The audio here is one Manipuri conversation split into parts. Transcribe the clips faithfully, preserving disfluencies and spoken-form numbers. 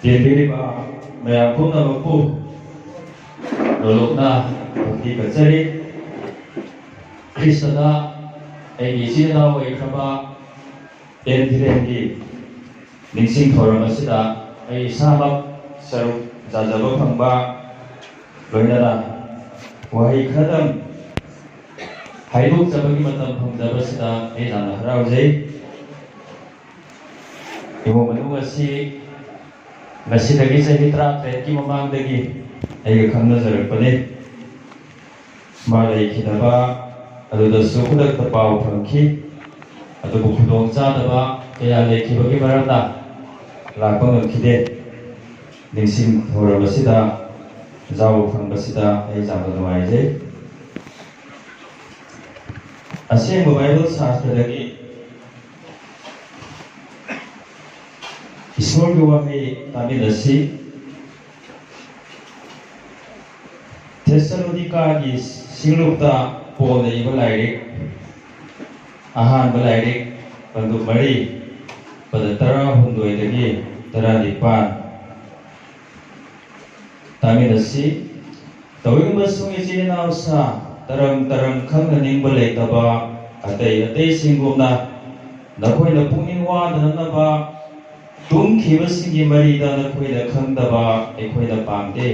ꯌꯦꯡꯕꯤꯔꯤꯕ ꯃꯌꯥꯝ ꯄꯨꯝꯅꯃꯛꯄꯨ ꯅꯣꯂꯨꯛꯅ ꯊꯧꯗꯤ ꯀꯠꯆꯔꯤ꯫ ꯈ꯭ꯔꯤꯁꯇꯗ ꯑꯩꯒꯤ ꯏꯆꯤꯜ ꯏꯅꯥꯎ ꯑꯣꯏꯈ꯭ꯔꯕ ꯑꯦꯟ ꯙꯤꯔꯦꯟꯒꯤ ꯅꯤꯡꯁꯤꯡ ꯊꯧꯔꯝ ꯑꯁꯤꯗ ꯑꯩ ꯏꯁꯥꯃꯛ ꯁꯔꯨꯛ ꯌꯥꯖꯕ ꯐꯪꯕ, ꯂꯣꯏꯅꯅ ꯋꯥꯍꯩ ꯈꯔꯗꯪ ꯍꯥꯏꯗꯣꯛꯆꯕꯒꯤ ꯃꯇꯝ ꯐꯪꯖꯕꯁꯤꯗ ꯑꯩ ꯌꯥꯝꯅ ꯍꯔꯥꯎꯖꯩ꯫ ꯏꯃꯨꯡ ꯃꯅꯨꯡ ꯑꯁꯤ ꯉꯁꯤꯗꯒꯤ ꯆꯍꯤ ꯇꯔꯥꯇꯔꯦꯠꯀꯤ ꯃꯃꯥꯡꯗꯒꯤ ꯑꯩꯒ ꯈꯪꯅꯖꯔꯛꯄꯅꯤ꯫ ꯃꯥ ꯂꯩꯈꯤꯗꯕ ꯑꯗꯨꯗꯁꯨ ꯈꯨꯗꯛꯇ ꯄꯥꯎ ꯐꯪꯈꯤ꯫ ꯑꯗꯨꯕꯨ ꯈꯨꯗꯣꯡ ꯆꯥꯗꯕ ꯀꯌꯥ ꯂꯩꯈꯤꯕꯒꯤ ꯃꯔꯝꯅ ꯂꯥꯛꯄ ꯉꯝꯈꯤꯗꯦ꯫ ꯅꯤꯡꯁꯤꯡ ꯊꯧꯔꯝ ꯑꯁꯤꯗ ꯌꯥꯎꯕ ꯐꯪꯕꯁꯤꯗ ꯑꯩ ꯌꯥꯝꯅ ꯅꯨꯡꯉꯥꯏꯖꯩ꯫ ꯑꯁꯦꯡꯕ ꯕꯥꯏꯕꯜ ꯁꯥꯁꯇ꯭ꯔꯗꯒꯤ ꯏꯁꯣꯔꯒꯤ ꯋꯥꯍꯩ ꯇꯥꯃꯤꯟꯅꯁꯤ꯫ ꯊꯦꯁꯁꯥꯂꯣꯅꯤꯀꯥꯒꯤ ꯁꯤꯡꯂꯨꯞꯇ ꯄꯣꯜꯅ ꯏꯕ ꯂꯥꯏꯔꯤꯛ, ꯑꯍꯥꯟꯕ ꯂꯥꯏꯔꯤꯛ, ꯄꯟꯗꯨꯞ ꯃꯔꯤ, ꯄꯗ ꯇꯔꯥꯍꯨꯝꯗꯣꯏꯗꯒꯤ ꯇꯔꯥꯅꯤꯄꯥꯟ ꯇꯥꯃꯤꯟꯅꯁꯤ꯫ ꯇꯧꯏꯒꯨꯝꯕ ꯁꯨꯡ ꯏꯆꯤꯟ ꯏꯅꯥꯎꯁꯥ, ꯇꯔꯝ ꯇꯔꯝ ꯈꯪꯅ ꯅꯤꯡꯕ ꯂꯩꯇꯕ ꯑꯇꯩ ꯑꯇꯩꯁꯤꯡꯒꯨꯝꯅ ꯅꯈꯣꯏꯅ ꯄꯨꯛꯅꯤꯡ ꯋꯥꯗꯅꯅꯕ ꯇꯨꯝꯈꯤꯕꯁꯤꯡꯒꯤ ꯃꯔꯤꯗ ꯅꯈꯣꯏꯅ ꯈꯪꯗꯕ ꯑꯩꯈꯣꯏꯅ ꯄꯥꯝꯗꯦ꯫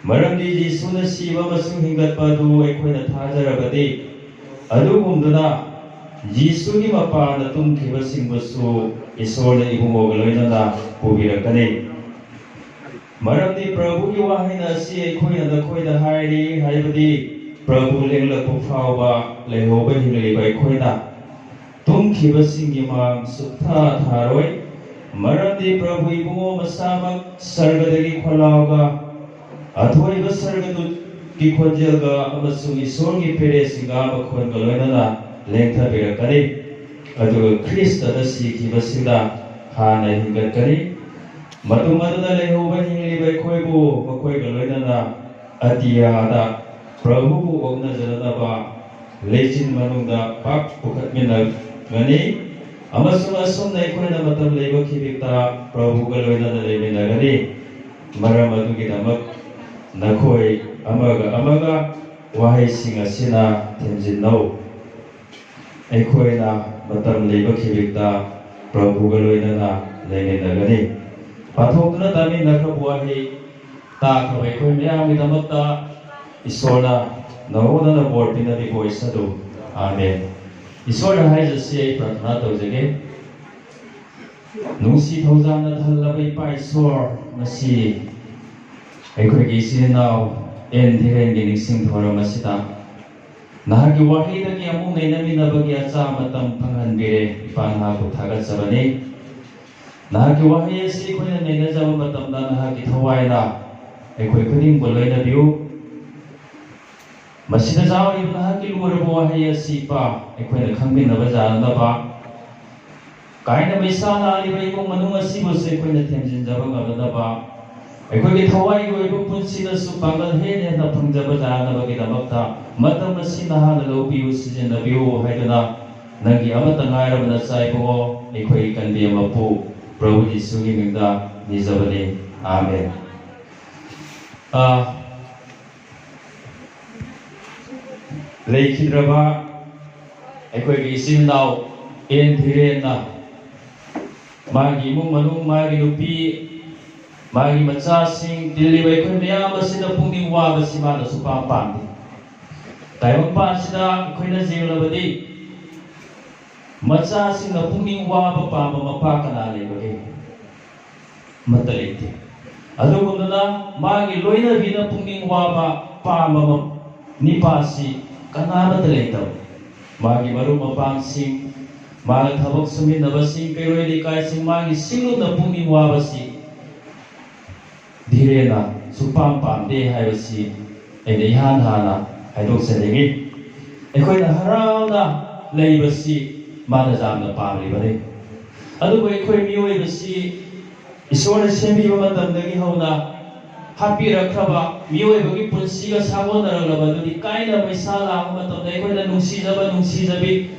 ꯃꯔꯝꯗꯤ ꯖꯤꯁꯨꯅ ꯁꯤꯕ ꯑꯃꯁꯨꯡ ꯍꯤꯡꯒꯠꯄ ꯑꯗꯨ ꯑꯩꯈꯣꯏꯅ ꯊꯥꯖꯔꯕꯗꯤ, ꯑꯗꯨꯒꯨꯝꯗꯨꯅ ꯖꯤꯁꯨꯒꯤ ꯃꯄꯥꯅ ꯇꯨꯝꯈꯤꯕꯁꯤꯡꯕꯨꯁꯨ ꯏꯁꯣꯔꯅ ꯏꯕꯨꯡꯉꯣꯒ ꯂꯣꯏꯅꯅ ꯄꯨꯕꯤꯔꯛꯀꯅꯤ꯫ ꯃꯔꯝꯗꯤ ꯄ꯭ꯔꯚꯨꯒꯤ ꯋꯥꯍꯩꯅ ꯑꯁꯤ ꯑꯩꯈꯣꯏꯅ ꯅꯈꯣꯏꯗ ꯍꯥꯏꯔꯤ, ꯍꯥꯏꯕꯗꯤ ꯄ꯭ꯔꯚꯨ ꯂꯦꯡꯂꯛꯄ ꯐꯥꯎꯕ ꯂꯩꯍꯧꯕ ꯍꯤꯡꯂꯤꯕ ꯑꯩꯈꯣꯏꯅ ꯇꯨꯝꯈꯤꯕꯁꯤꯡꯒꯤ ꯃꯥꯡ ꯁꯨꯛꯊꯥ ꯊꯥꯔꯣꯏ꯫ ꯃꯔꯝꯗꯤ ꯄ꯭ꯔꯚꯨ ꯏꯕꯨꯡꯉꯣ ꯃꯁꯥꯃꯛ ꯁꯔꯒꯗꯒꯤ ꯈꯣꯜꯂꯥꯎꯒ, ꯑꯊꯣꯏꯕ ꯁꯔꯒꯗꯨꯠꯀꯤ ꯈꯣꯟꯖꯦꯜꯒ ꯑꯃꯁꯨꯡ ꯏꯁꯣꯔꯒꯤ ꯄꯦꯔꯦꯁꯤꯡꯒ ꯃꯈꯣꯟꯒ ꯂꯣꯏꯅꯅ ꯂꯦꯡꯊꯕꯤꯔꯛꯀꯅꯤ꯫ ꯑꯗꯨꯒ ꯈ꯭ꯔꯤꯁꯇꯗ ꯁꯤꯈꯤꯕꯁꯤꯡꯗ ꯍꯥꯟꯅ ꯍꯤꯡꯒꯠꯀꯅꯤ꯫ ꯃꯇꯨꯡ ꯑꯗꯨꯗ ꯂꯩꯍꯧꯕ ꯍꯤꯡꯂꯤꯕ ꯑꯩꯈꯣꯏꯕꯨ ꯃꯈꯣꯏꯒ ꯂꯣꯏꯅꯅ ꯑꯇꯤꯌꯥꯗ ꯄ꯭ꯔꯚꯨꯕꯨ ꯑꯣꯛꯅꯖꯅꯕ ꯂꯩꯆꯤꯟ ꯃꯅꯨꯡꯗ ꯄꯥꯛ ꯄꯨꯈꯠꯃꯤꯟꯅꯒꯅꯤ꯫ ꯑꯃꯁꯨꯡ ꯑꯁꯨꯝꯅ ꯑꯩꯈꯣꯏꯅ ꯃꯇꯝ ꯂꯩꯕ ꯈꯤꯕꯤꯛꯇ ꯄ꯭ꯔꯚꯨꯒ ꯂꯣꯏꯅꯅ ꯂꯩꯃꯤꯟꯅꯒꯅꯤ꯫ ꯃꯔꯝ ꯑꯗꯨꯒꯤꯗꯃꯛ ꯅꯈꯣꯏ ꯑꯃꯒ ꯑꯃꯒ ꯋꯥꯍꯩꯁꯤꯡ ꯑꯁꯤꯅ ꯊꯦꯝꯖꯤꯟꯅꯧ꯫ ꯑꯩꯈꯣꯏꯅ ꯃꯇꯝ ꯂꯩꯕ ꯈꯤꯕꯤꯛꯇ ꯄ꯭ꯔꯚꯨꯒ ꯂꯣꯏꯅꯅ ꯂꯩꯃꯤꯟꯅꯒꯅꯤ꯫ ꯄꯥꯊꯣꯛꯇꯨꯅ ꯇꯥꯃꯤꯟꯅꯈ꯭ꯔꯕ ꯋꯥꯍꯩ ꯇꯥꯈ꯭ꯔꯕ ꯑꯩꯈꯣꯏ ꯃꯌꯥꯝꯒꯤꯗꯃꯛꯇ ꯏꯁꯣꯔꯅ ꯅꯧꯍꯧꯅꯅ ꯕꯣꯔ ꯄꯤꯅꯕꯤꯕ ꯑꯣꯏꯁꯅꯨ꯫ ꯑꯥꯃꯦꯟ꯫ ꯏꯁꯣꯔꯗ ꯍꯥꯏꯖꯁꯤ, ꯑꯩ ꯄ꯭ꯔꯥꯔꯊꯅꯥ ꯇꯧꯖꯒꯦ꯫ ꯅꯨꯡꯁꯤ ꯊꯧꯖꯥꯜꯅ ꯊꯜꯂꯕ ꯏꯄꯥ ꯏꯁꯣꯔ, ꯉꯁꯤ ꯑꯩꯈꯣꯏꯒꯤ ꯏꯆꯤꯟ ꯏꯅꯥꯎ ꯑꯦꯟ ꯙꯤꯔꯦꯟꯒꯤ ꯅꯤꯡꯁꯤꯡ ꯊꯧꯔꯝ ꯑꯁꯤꯗ ꯅꯍꯥꯛꯀꯤ ꯋꯥꯍꯩꯗꯒꯤ ꯑꯃꯨꯛ ꯅꯩꯅꯃꯤꯟꯅꯕꯒꯤ ꯑꯆꯥ ꯃꯇꯝ ꯐꯪꯍꯟꯕꯤꯔꯦ꯫ ꯏꯄꯥ, ꯅꯍꯥꯛꯄꯨ ꯊꯥꯒꯠꯆꯕꯅꯤ꯫ ꯅꯍꯥꯛꯀꯤ ꯋꯥꯍꯩ ꯑꯁꯤ ꯑꯩꯈꯣꯏꯅ ꯅꯩꯅꯖꯕ ꯃꯇꯝꯗ ꯅꯍꯥꯛꯀꯤ ꯊꯋꯥꯏꯅ ꯑꯩꯈꯣꯏ ꯈꯨꯗꯤꯡꯕꯨ ꯂꯣꯏꯅꯕꯤꯌꯨ꯫ ꯃꯁꯤꯗ ꯌꯥꯎꯔꯤꯕ ꯅꯍꯥꯛꯀꯤ ꯂꯨꯔꯕ ꯋꯥꯍꯩ ꯑꯁꯤ, ꯏꯄꯥ, ꯑꯩꯈꯣꯏꯅ ꯈꯪꯃꯤꯟꯅꯕ ꯌꯥꯅꯅꯕ, ꯀꯥꯏꯅ ꯃꯩꯁꯥ ꯂꯥꯛꯂꯤꯕ ꯏꯃꯨꯡ ꯃꯅꯨꯡ ꯑꯁꯤꯕꯨꯁꯨ ꯑꯩꯈꯣꯏꯅ ꯊꯦꯝꯖꯤꯟꯖꯕ ꯉꯝꯅꯅꯕ, ꯑꯩꯈꯣꯏꯒꯤ ꯊꯋꯥꯏꯒꯤ ꯑꯣꯏꯕ ꯄꯨꯟꯁꯤꯗꯁꯨ ꯄꯥꯡꯒꯜ ꯍꯦꯟꯅ ꯍꯦꯟꯅ ꯐꯪꯖꯕ ꯌꯥꯅꯕꯒꯤꯗꯃꯛꯇ ꯃꯇꯝ ꯑꯁꯤ ꯅꯍꯥꯛꯅ ꯂꯧꯕꯤꯌꯨ, ꯁꯤꯖꯤꯟꯅꯕꯤꯌꯨ ꯍꯥꯏꯗꯨꯅ ꯅꯪꯒꯤ ꯑꯃꯠꯇ ꯉꯥꯏꯔꯕ ꯅꯆꯥ ꯏꯕꯨꯡꯉꯣ, ꯑꯩꯈꯣꯏꯒꯤ ꯀꯟꯕꯤ ꯃꯄꯨ ꯄ꯭ꯔꯚꯨ ꯖꯤꯁꯨꯒꯤ ꯃꯤꯡꯗ ꯅꯤꯖꯕꯅꯤ꯫ ꯑꯥꯃꯦꯟ꯫ ꯑꯥ, ꯂꯩꯈꯤꯗ꯭ꯔꯕ ꯑꯩꯈꯣꯏꯒꯤ ꯏꯆꯤꯟ ꯏꯅꯥꯎ ꯑꯦꯟ ꯙꯤꯔꯦꯟꯅ ꯃꯥꯒꯤ ꯏꯃꯨꯡ ꯃꯅꯨꯡ, ꯃꯥꯒꯤ ꯅꯨꯄꯤ, ꯃꯥꯒꯤ ꯃꯆꯥꯁꯤꯡ ꯇꯤꯜꯂꯤꯕ ꯑꯩꯈꯣꯏ ꯃꯌꯥꯝ ꯑꯁꯤꯗ ꯄꯨꯛꯅꯤꯡ ꯋꯥꯕꯁꯤ ꯃꯥꯅ ꯁꯨꯄꯥꯝ ꯄꯥꯝꯗꯦ꯫ ꯇꯥꯏꯕꯪꯄꯥꯟꯁꯤꯗ ꯑꯩꯈꯣꯏꯅ ꯌꯦꯡꯂꯕꯗꯤ ꯃꯆꯥꯁꯤꯡꯅ ꯄꯨꯛꯅꯤꯡ ꯋꯥꯕ ꯄꯥꯝꯕ ꯃꯄꯥ ꯀꯅꯥ ꯂꯩꯕꯒꯦ? ꯑꯃꯠꯇ ꯂꯩꯇꯦ꯫ ꯑꯗꯨꯒꯨꯝꯂꯕ ꯃꯥꯒꯤ ꯂꯣꯏꯅꯕꯤꯅ ꯄꯨꯛꯅꯤꯡ ꯋꯥꯕ ꯄꯥꯝꯕ ꯃ-, ꯅꯤꯄꯥꯁꯤ ꯀꯅꯥꯃꯠꯇ ꯂꯩꯇꯕ꯫ ꯃꯥꯒꯤ ꯃꯔꯨꯞ ꯃꯄꯥꯡꯁꯤꯡ, ꯃꯥꯒ ꯊꯕꯛ ꯁꯨꯃꯤꯟꯅꯕꯁꯤꯡ, ꯀꯩꯔꯣꯏ ꯂꯩꯀꯥꯏꯁꯤꯡ, ꯃꯥꯒꯤ ꯁꯤꯡꯂꯨꯞꯅ ꯄꯨꯛꯅꯤꯡ ꯋꯥꯕꯁꯤ ꯙꯤꯔꯦꯟꯅ ꯁꯨꯛꯄꯥꯝ ꯄꯥꯝꯗꯦ ꯍꯥꯏꯕꯁꯤ ꯑꯩꯅ ꯏꯍꯥꯟ ꯍꯥꯟꯅ ꯍꯥꯏꯗꯣꯛꯆꯅꯤꯡꯏ꯫ ꯑꯩꯈꯣꯏꯅ ꯍꯔꯥꯎꯅ ꯂꯩꯕꯁꯤ ꯃꯥꯅ ꯌꯥꯝꯅ ꯄꯥꯝꯂꯤꯕꯅꯤ꯫ ꯑꯗꯨꯕꯨ ꯑꯩꯈꯣꯏ ꯃꯤꯑꯣꯏꯕꯁꯤ ꯏꯁꯣꯔꯅ ꯁꯦꯝꯕꯤꯕ ꯃꯇꯝꯗꯒꯤ ꯍꯧꯅ ꯍꯥꯠꯄꯤꯔꯛꯈ꯭ꯔꯕ ꯃꯤꯑꯣꯏꯕꯒꯤ ꯄꯨꯟꯁꯤꯒ ꯁꯥꯒꯣꯟꯅꯔꯛꯂꯕ ꯑꯗꯨꯗꯤ ꯀꯥꯏꯅ ꯃꯩꯁꯥ ꯂꯥꯡꯕ ꯃꯇꯝꯗ ꯑꯩꯈꯣꯏꯅ ꯅꯨꯡꯁꯤꯖꯕ, ꯅꯨꯡꯁꯤꯖꯕꯤ,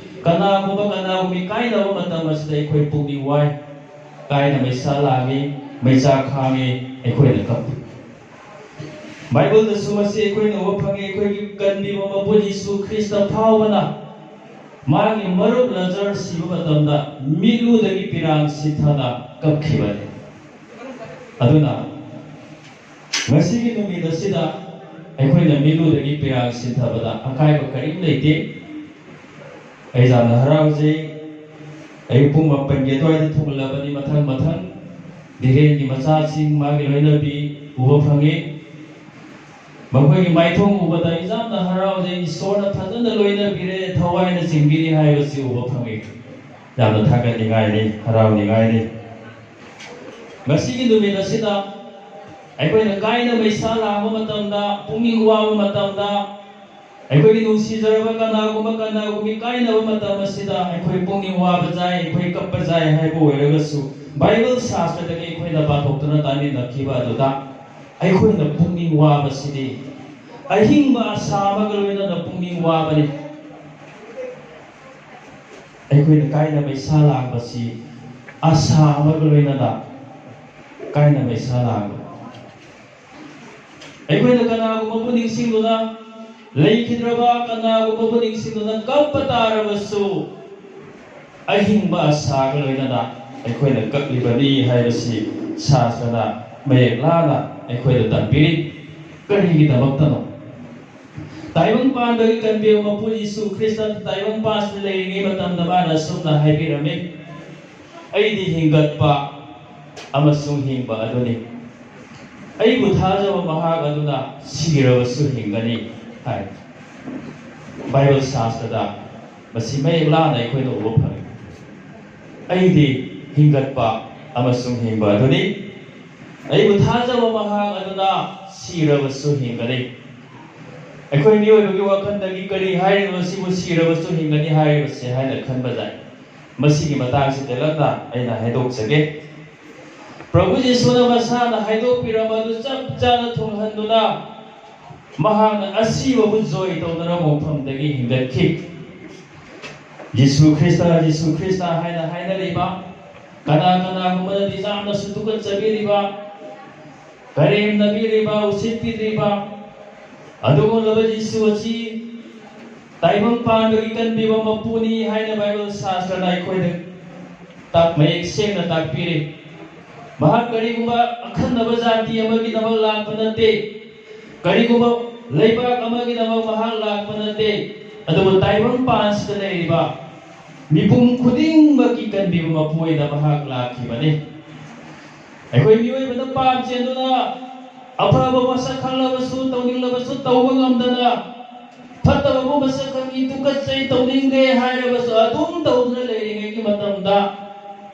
ꯀꯅꯥꯒꯨꯝꯕ ꯀꯅꯥꯒꯨꯝꯕꯤ ꯀꯥꯏꯅꯕ ꯃꯇꯝ ꯑꯁꯤꯗ ꯑꯩꯈꯣꯏ ꯄꯨꯛꯅꯤꯡ ꯋꯥꯏ, ꯀꯥꯏꯅ ꯃꯩꯁꯥ ꯂꯥꯡꯉꯤ, ꯃꯩꯆꯥꯛ ꯈꯥꯡꯉꯤ, ꯑꯩꯈꯣꯏꯅ ꯀꯞꯄꯤ꯫ ꯕꯥꯏꯕꯜꯗꯁꯨ ꯃꯁꯤ ꯑꯩꯈꯣꯏꯅ ꯎꯕ ꯐꯪꯉꯤ꯫ ꯑꯩꯈꯣꯏꯒꯤ ꯀꯟꯕꯤꯕ ꯃꯄꯨ ꯌꯤꯁꯨ ꯈ꯭ꯔꯤꯁꯇ ꯐꯥꯎꯕꯅ ꯃꯥꯒꯤ ꯃꯔꯨꯞ ꯂꯥꯖꯔ ꯁꯤꯕ ꯃꯇꯝꯗ ꯃꯤꯠꯂꯨꯗꯒꯤ ꯄꯤꯔꯥꯡ ꯁꯤꯊꯅ ꯀꯞꯈꯤꯕꯅꯤ꯫ ꯑꯗꯨꯅ ꯉꯁꯤꯒꯤ ꯅꯨꯃꯤꯠ ꯑꯁꯤꯗ ꯑꯩꯈꯣꯏꯅ ꯃꯤꯠꯂꯨꯗꯒꯤ ꯄꯤꯔꯥꯡ ꯁꯤꯊꯕꯗ ꯑꯀꯥꯏꯕ ꯀꯔꯤꯝ ꯂꯩꯇꯦ꯫ ꯑꯩ ꯌꯥꯝꯅ ꯍꯔꯥꯎꯖꯩ꯫ ꯑꯌꯨꯛ ꯄꯨꯡ ꯃꯥꯄꯟꯒꯤ ꯑꯗꯨꯋꯥꯏꯗ ꯊꯨꯡꯂꯕꯅꯤ꯫ ꯃꯊꯪ ꯃꯊꯪ ꯙꯤꯔꯦꯟꯒꯤ ꯃꯆꯥꯁꯤꯡ, ꯃꯥꯒꯤ ꯂꯣꯏꯅꯕꯤ ꯎꯕ ꯐꯪꯉꯤ꯫ ꯃꯈꯣꯏꯒꯤ ꯃꯥꯏꯊꯣꯡ ꯎꯕꯗ ꯑꯩ ꯌꯥꯝꯅ ꯍꯔꯥꯎꯖꯩ꯫ ꯏꯁꯣꯔꯅ ꯐꯖꯅ ꯂꯣꯏꯅꯕꯤꯔꯦ, ꯊꯋꯥꯏꯅ ꯆꯤꯡꯕꯤꯔꯤ ꯍꯥꯏꯕꯁꯤ ꯎꯕ ꯐꯪꯉꯤ꯫ ꯌꯥꯝꯅ ꯊꯥꯒꯠꯅꯤꯡꯉꯥꯏꯅꯤ, ꯍꯔꯥꯎꯅꯤꯡꯉꯥꯏꯅꯤ꯫ ꯉꯁꯤꯒꯤ ꯅꯨꯃꯤꯠ ꯑꯁꯤꯗ ꯑꯩꯈꯣꯏꯅ ꯀꯥꯏꯅ ꯃꯩꯁꯥ ꯂꯥꯡꯕ ꯃꯇꯝꯗ, ꯄꯨꯛꯅꯤꯡ ꯋꯥꯕ ꯃꯇꯝꯗ, ꯑꯩꯈꯣꯏꯒꯤ ꯅꯨꯡꯁꯤꯖꯔꯕ ꯀꯅꯥꯒꯨꯝꯕ ꯀꯅꯥꯒꯨꯝꯕꯤ ꯀꯥꯏꯅꯕ ꯃꯇꯝ ꯑꯁꯤꯗ ꯑꯩꯈꯣꯏ ꯄꯨꯛꯅꯤꯡ ꯋꯥꯕ ꯆꯥꯏ, ꯑꯩꯈꯣꯏ ꯀꯞꯄ ꯆꯥꯏ ꯍꯥꯏꯕ ꯑꯣꯏꯔꯒꯁꯨ, ꯕꯥꯏꯕꯜ ꯁꯥꯁꯇ꯭ꯔꯗꯒꯤ ꯑꯩꯈꯣꯏꯅ ꯄꯥꯊꯣꯛꯇꯨꯅ ꯇꯥꯃꯤꯟꯅꯈꯤꯕ ꯑꯗꯨꯗ ꯑꯩꯈꯣꯏꯅ ꯄꯨꯛꯅꯤꯡ ꯋꯥꯕꯁꯤꯗꯤ ꯑꯍꯤꯡꯕ ꯑꯁꯥ ꯑꯃꯒ ꯂꯣꯏꯅꯅ ꯄꯨꯛꯅꯤꯡ ꯋꯥꯕꯅꯤ꯫ ꯑꯩꯈꯣꯏꯅ ꯀꯥꯏꯅ ꯃꯩꯁꯥ ꯂꯥꯡꯕꯁꯤ ꯑꯁꯥ ꯑꯃꯒ ꯂꯣꯏꯅꯅ ꯀꯥꯏꯅ ꯃꯩꯁꯥ ꯂꯥꯡꯕ꯫ ꯑꯩꯈꯣꯏꯅ ꯀꯅꯥꯒꯨꯝꯕꯕꯨ ꯅꯤꯡꯁꯤꯡꯗꯨꯅ, ꯂꯩꯈꯤꯗ꯭ꯔꯕ ꯀꯅꯥꯒꯨꯝꯕꯕꯨ ꯅꯤꯡꯁꯤꯡꯗꯨꯅ ꯀꯞꯄ ꯇꯥꯔꯕꯁꯨ, ꯑꯍꯤꯡꯕ ꯑꯁꯥꯒ ꯂꯣꯏꯅꯅ ꯑꯩꯈꯣꯏꯅ ꯀꯞꯂꯤꯕꯅꯤ ꯍꯥꯏꯕꯁꯤ ꯁꯥꯁꯇ꯭ꯔꯅ ꯃꯌꯦꯛ ꯂꯥꯅ ꯑꯩꯈꯣꯏꯗ ꯇꯝꯕꯤꯔꯤ꯫ ꯀꯔꯤꯒꯤꯗꯃꯛꯇꯅꯣ? ꯇꯥꯏꯕꯪ ꯄꯥꯟꯕꯒꯤ ꯀꯟꯕꯤꯕ ꯃꯄꯨ ꯌꯤꯁꯨ ꯈ꯭ꯔꯤꯁꯇ ꯇꯥꯏꯕꯪ ꯄꯥꯟꯕ ꯂꯩꯔꯤꯉꯩ ꯃꯇꯝꯗ ꯃꯥꯅ ꯑꯁꯨꯝꯅ ꯍꯥꯏꯕꯤꯔꯝꯃꯤ, "ꯑꯩꯗꯤ ꯍꯤꯡꯒꯠꯄ ꯑꯃꯁꯨꯡ ꯍꯤꯡꯕ ꯑꯗꯨꯅꯤ꯫ ꯑꯩꯕꯨ ꯊꯥꯖꯕ ꯃꯍꯥꯛ ꯑꯗꯨꯅ ꯁꯤꯔꯕꯁꯨ ꯍꯤꯡꯒꯅꯤ" ꯍꯥꯏ꯫ ꯕꯥꯏꯕꯜ ꯁꯥꯁꯇ꯭ꯔꯗ ꯃꯁꯤ ꯃꯌꯦꯛ ꯂꯥꯅ ꯑꯩꯈꯣꯏꯅ ꯎꯕ ꯐꯪꯏ꯫ "ꯑꯩꯗꯤ ꯍꯤꯡꯒꯠꯄ ꯑꯃꯁꯨꯡ ꯍꯤꯡꯕ ꯑꯗꯨꯅꯤ꯫ ꯑꯩꯕꯨ ꯊꯥꯖꯕ ꯃꯍꯥꯛ ꯑꯗꯨꯅ ꯁꯤꯔꯕꯁꯨ ꯍꯤꯡꯒꯅꯤ"꯫ ꯑꯩꯈꯣꯏ ꯃꯤꯑꯣꯏꯕꯒꯤ ꯋꯥꯈꯜꯗꯒꯤ ꯀꯔꯤ ꯍꯥꯏꯔꯤꯕ ꯁꯤꯕꯨ, "ꯁꯤꯔꯕꯁꯨ ꯍꯤꯡꯒꯅꯤ" ꯍꯥꯏꯔꯤꯕꯁꯦ ꯍꯥꯏꯅ ꯈꯟꯕ ꯌꯥꯏ꯫ ꯃꯁꯤꯒꯤ ꯃꯇꯥꯡꯁꯤ ꯇꯦꯜꯂꯞꯅ ꯑꯩꯅ ꯍꯥꯏꯗꯣꯛꯆꯒꯦ꯫ ꯄ꯭ꯔꯚꯨ ꯌꯤꯁꯨꯅ ꯃꯁꯥꯅ ꯍꯥꯏꯗꯣꯛꯄꯤꯔꯝꯕ ꯑꯗꯨ ꯆꯞ ꯆꯥꯅ ꯊꯨꯡꯍꯟꯗꯨꯅ ꯃꯍꯥꯛꯅ ꯑꯁꯤꯕꯕꯨ ꯖꯣꯏ ꯇꯧꯗꯨꯅ ꯃꯐꯝꯗꯒꯤ ꯍꯤꯡꯒꯠꯈꯤ꯫ ꯌꯤꯁꯨ ꯈ꯭ꯔꯤꯁꯇ, ꯌꯤꯁꯨ ꯈ꯭ꯔꯤꯁꯇ ꯍꯥꯏꯅ ꯍꯥꯏꯅꯔꯤꯕ, ꯀꯅꯥ ꯀꯅꯥꯒꯨꯝꯕꯅꯗꯤ ꯌꯥꯝꯅꯁꯨ ꯇꯨꯀꯠꯆꯕꯤꯔꯤꯕ, ꯀꯔꯦꯝꯅꯕꯤꯔꯤꯕ, ꯎꯁꯤꯠꯄꯤꯗ꯭ꯔꯤꯕ, ꯑꯗꯨꯒꯨꯝꯂꯕ ꯌꯤꯁꯨ ꯑꯁꯤ ꯇꯥꯏꯕꯪ ꯄꯥꯟꯕꯒꯤ ꯀꯟꯕꯤꯕ ꯃꯄꯨꯅꯤ ꯍꯥꯏꯅ ꯕꯥꯏꯕꯜ ꯁꯥꯁꯇ꯭ꯔꯅ ꯑꯩꯈꯣꯏꯗ ꯇꯥꯛ-, ꯃꯌꯦꯛ ꯁꯦꯡꯅ ꯇꯥꯛꯄꯤꯔꯤ꯫ ꯃꯍꯥꯛ ꯀꯔꯤꯒꯨꯝꯕ ꯑꯈꯟꯅꯕ ꯖꯥꯇꯤ ꯑꯃꯒꯤꯗꯃꯛ ꯂꯥꯛꯄ ꯅꯠꯇꯦ, ꯀꯔꯤꯒꯨꯝꯕ ꯂꯩꯕꯥꯛ ꯑꯃꯒꯤꯗꯃꯛ ꯃꯍꯥꯛ ꯂꯥꯛꯄ ꯅꯠꯇꯦ, ꯑꯗꯨꯕꯨ ꯇꯥꯏꯕꯪ ꯄꯥꯟꯁꯤꯗ ꯂꯩꯔꯤꯕ ꯃꯤꯄꯨꯝ ꯈꯨꯗꯤꯡꯃꯛꯀꯤ ꯀꯟꯕꯤꯕ ꯃꯄꯨ ꯑꯣꯏꯅ ꯃꯍꯥꯛ ꯂꯥꯛꯈꯤꯕꯅꯤ꯫ ꯑꯩꯈꯣꯏ ꯃꯤꯑꯣꯏꯕꯅ ꯄꯥꯞ ꯆꯦꯟꯗꯨꯅ ꯑꯐꯕ ꯃꯁꯛ ꯈꯪꯂꯕꯁꯨ, ꯇꯧꯅꯤꯡꯂꯕꯁꯨ ꯇꯧꯕ ꯉꯝꯗꯅ, ꯐꯠꯇꯕꯕꯨ ꯃꯁꯛ ꯈꯪꯉꯤ, ꯇꯨꯀꯠꯆꯩ, ꯇꯧꯅꯤꯡꯗꯦ ꯍꯥꯏꯔꯕꯁꯨ ꯑꯗꯨꯝ ꯇꯧꯗꯨꯅ ꯂꯩꯔꯤꯉꯩꯒꯤ ꯃꯇꯝꯗ,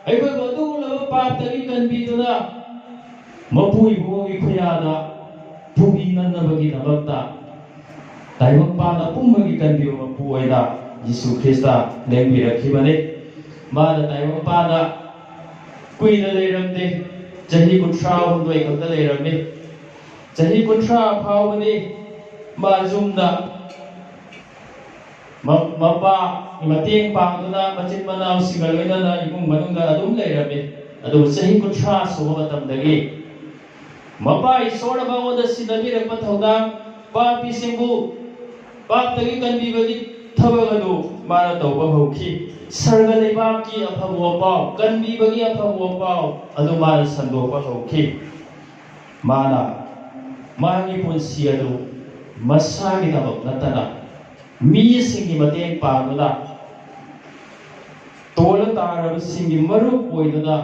ꯑꯩꯈꯣꯏꯕꯨ ꯑꯗꯨꯒꯨꯝꯂꯕ ꯄꯥꯞꯇꯒꯤ ꯀꯟꯕꯤꯗꯨꯅ, ꯃꯄꯨ ꯏꯕꯨꯡꯒꯤ ꯈꯨꯌꯥꯗ ꯄꯨꯕꯤꯅꯅꯕꯒꯤꯗꯃꯛꯇ ꯇꯥꯏꯕꯪ ꯄꯥꯟ ꯑꯄꯨꯝꯕꯒꯤ ꯀꯟꯕꯤꯕ ꯃꯄꯨ ꯑꯣꯏꯅ ꯌꯤꯁꯨ ꯈ꯭ꯔꯤꯁꯇ ꯂꯦꯡꯕꯤꯔꯛꯈꯤꯕꯅꯤ꯫ ꯃꯥꯅ ꯇꯥꯏꯕꯪ ꯄꯥꯟꯗ ꯀꯨꯏꯅ ꯂꯩꯔꯝꯗꯦ, ꯆꯍꯤ ꯀꯨꯟꯊ꯭ꯔꯥ ꯍꯨꯝꯗꯣꯏ ꯈꯛꯇ ꯂꯩꯔꯝꯃꯤ꯫ ꯆꯍꯤ ꯀꯨꯟꯊ꯭ꯔꯥ ꯐꯥꯎꯕꯗꯤ ꯃꯥ ꯌꯨꯝꯗ ꯃ-, ꯃꯄꯥꯒꯤ ꯃꯇꯦꯡ ꯄꯥꯡꯗꯨꯅ ꯃꯆꯤꯟ ꯃꯅꯥꯎꯁꯤꯡꯒ ꯂꯣꯏꯅꯅ ꯏꯃꯨꯡ ꯃꯅꯨꯡꯗ ꯑꯗꯨꯝ ꯂꯩꯔꯝꯃꯤ꯫ ꯑꯗꯨꯕꯨ ꯆꯍꯤ ꯀꯨꯟꯊ꯭ꯔꯥ ꯁꯨꯕ ꯃꯇꯝꯗꯒꯤ ꯃꯄꯥ ꯏꯁꯣꯔꯅ ꯃꯉꯣꯟꯗ ꯁꯤꯟꯅꯕꯤꯔꯛꯄ ꯊꯧꯗꯥꯡ, ꯄꯥꯄꯤꯁꯤꯡꯕꯨ ꯄꯥꯞꯇꯒꯤ ꯀꯟꯕꯤꯕꯒꯤ ꯊꯕꯛ ꯑꯗꯨ ꯃꯥꯅ ꯇꯧꯕ ꯍꯧꯈꯤ꯫ ꯁꯔꯒ ꯂꯩꯕꯥꯛꯀꯤ ꯑꯐꯕ ꯄꯥꯎ, ꯀꯟꯕꯤꯕꯒꯤ ꯑꯐꯕ ꯄꯥꯎ ꯑꯗꯨ ꯃꯥꯅ ꯁꯟꯗꯣꯛꯄ ꯍꯧꯈꯤ꯫ ꯃꯥꯅ ꯃꯥꯒꯤ ꯄꯨꯟꯁꯤ ꯑꯗꯨ ꯃꯁꯥꯒꯤꯗꯃꯛ ꯅꯠꯇꯅ ꯃꯤꯁꯤꯡꯒꯤ ꯃꯇꯦꯡ ꯄꯥꯡꯗꯨꯅ, ꯇꯣꯜꯂ ꯇꯥꯔꯕꯁꯤꯡꯒꯤ ꯃꯔꯨꯞ ꯑꯣꯏꯗꯨꯅ,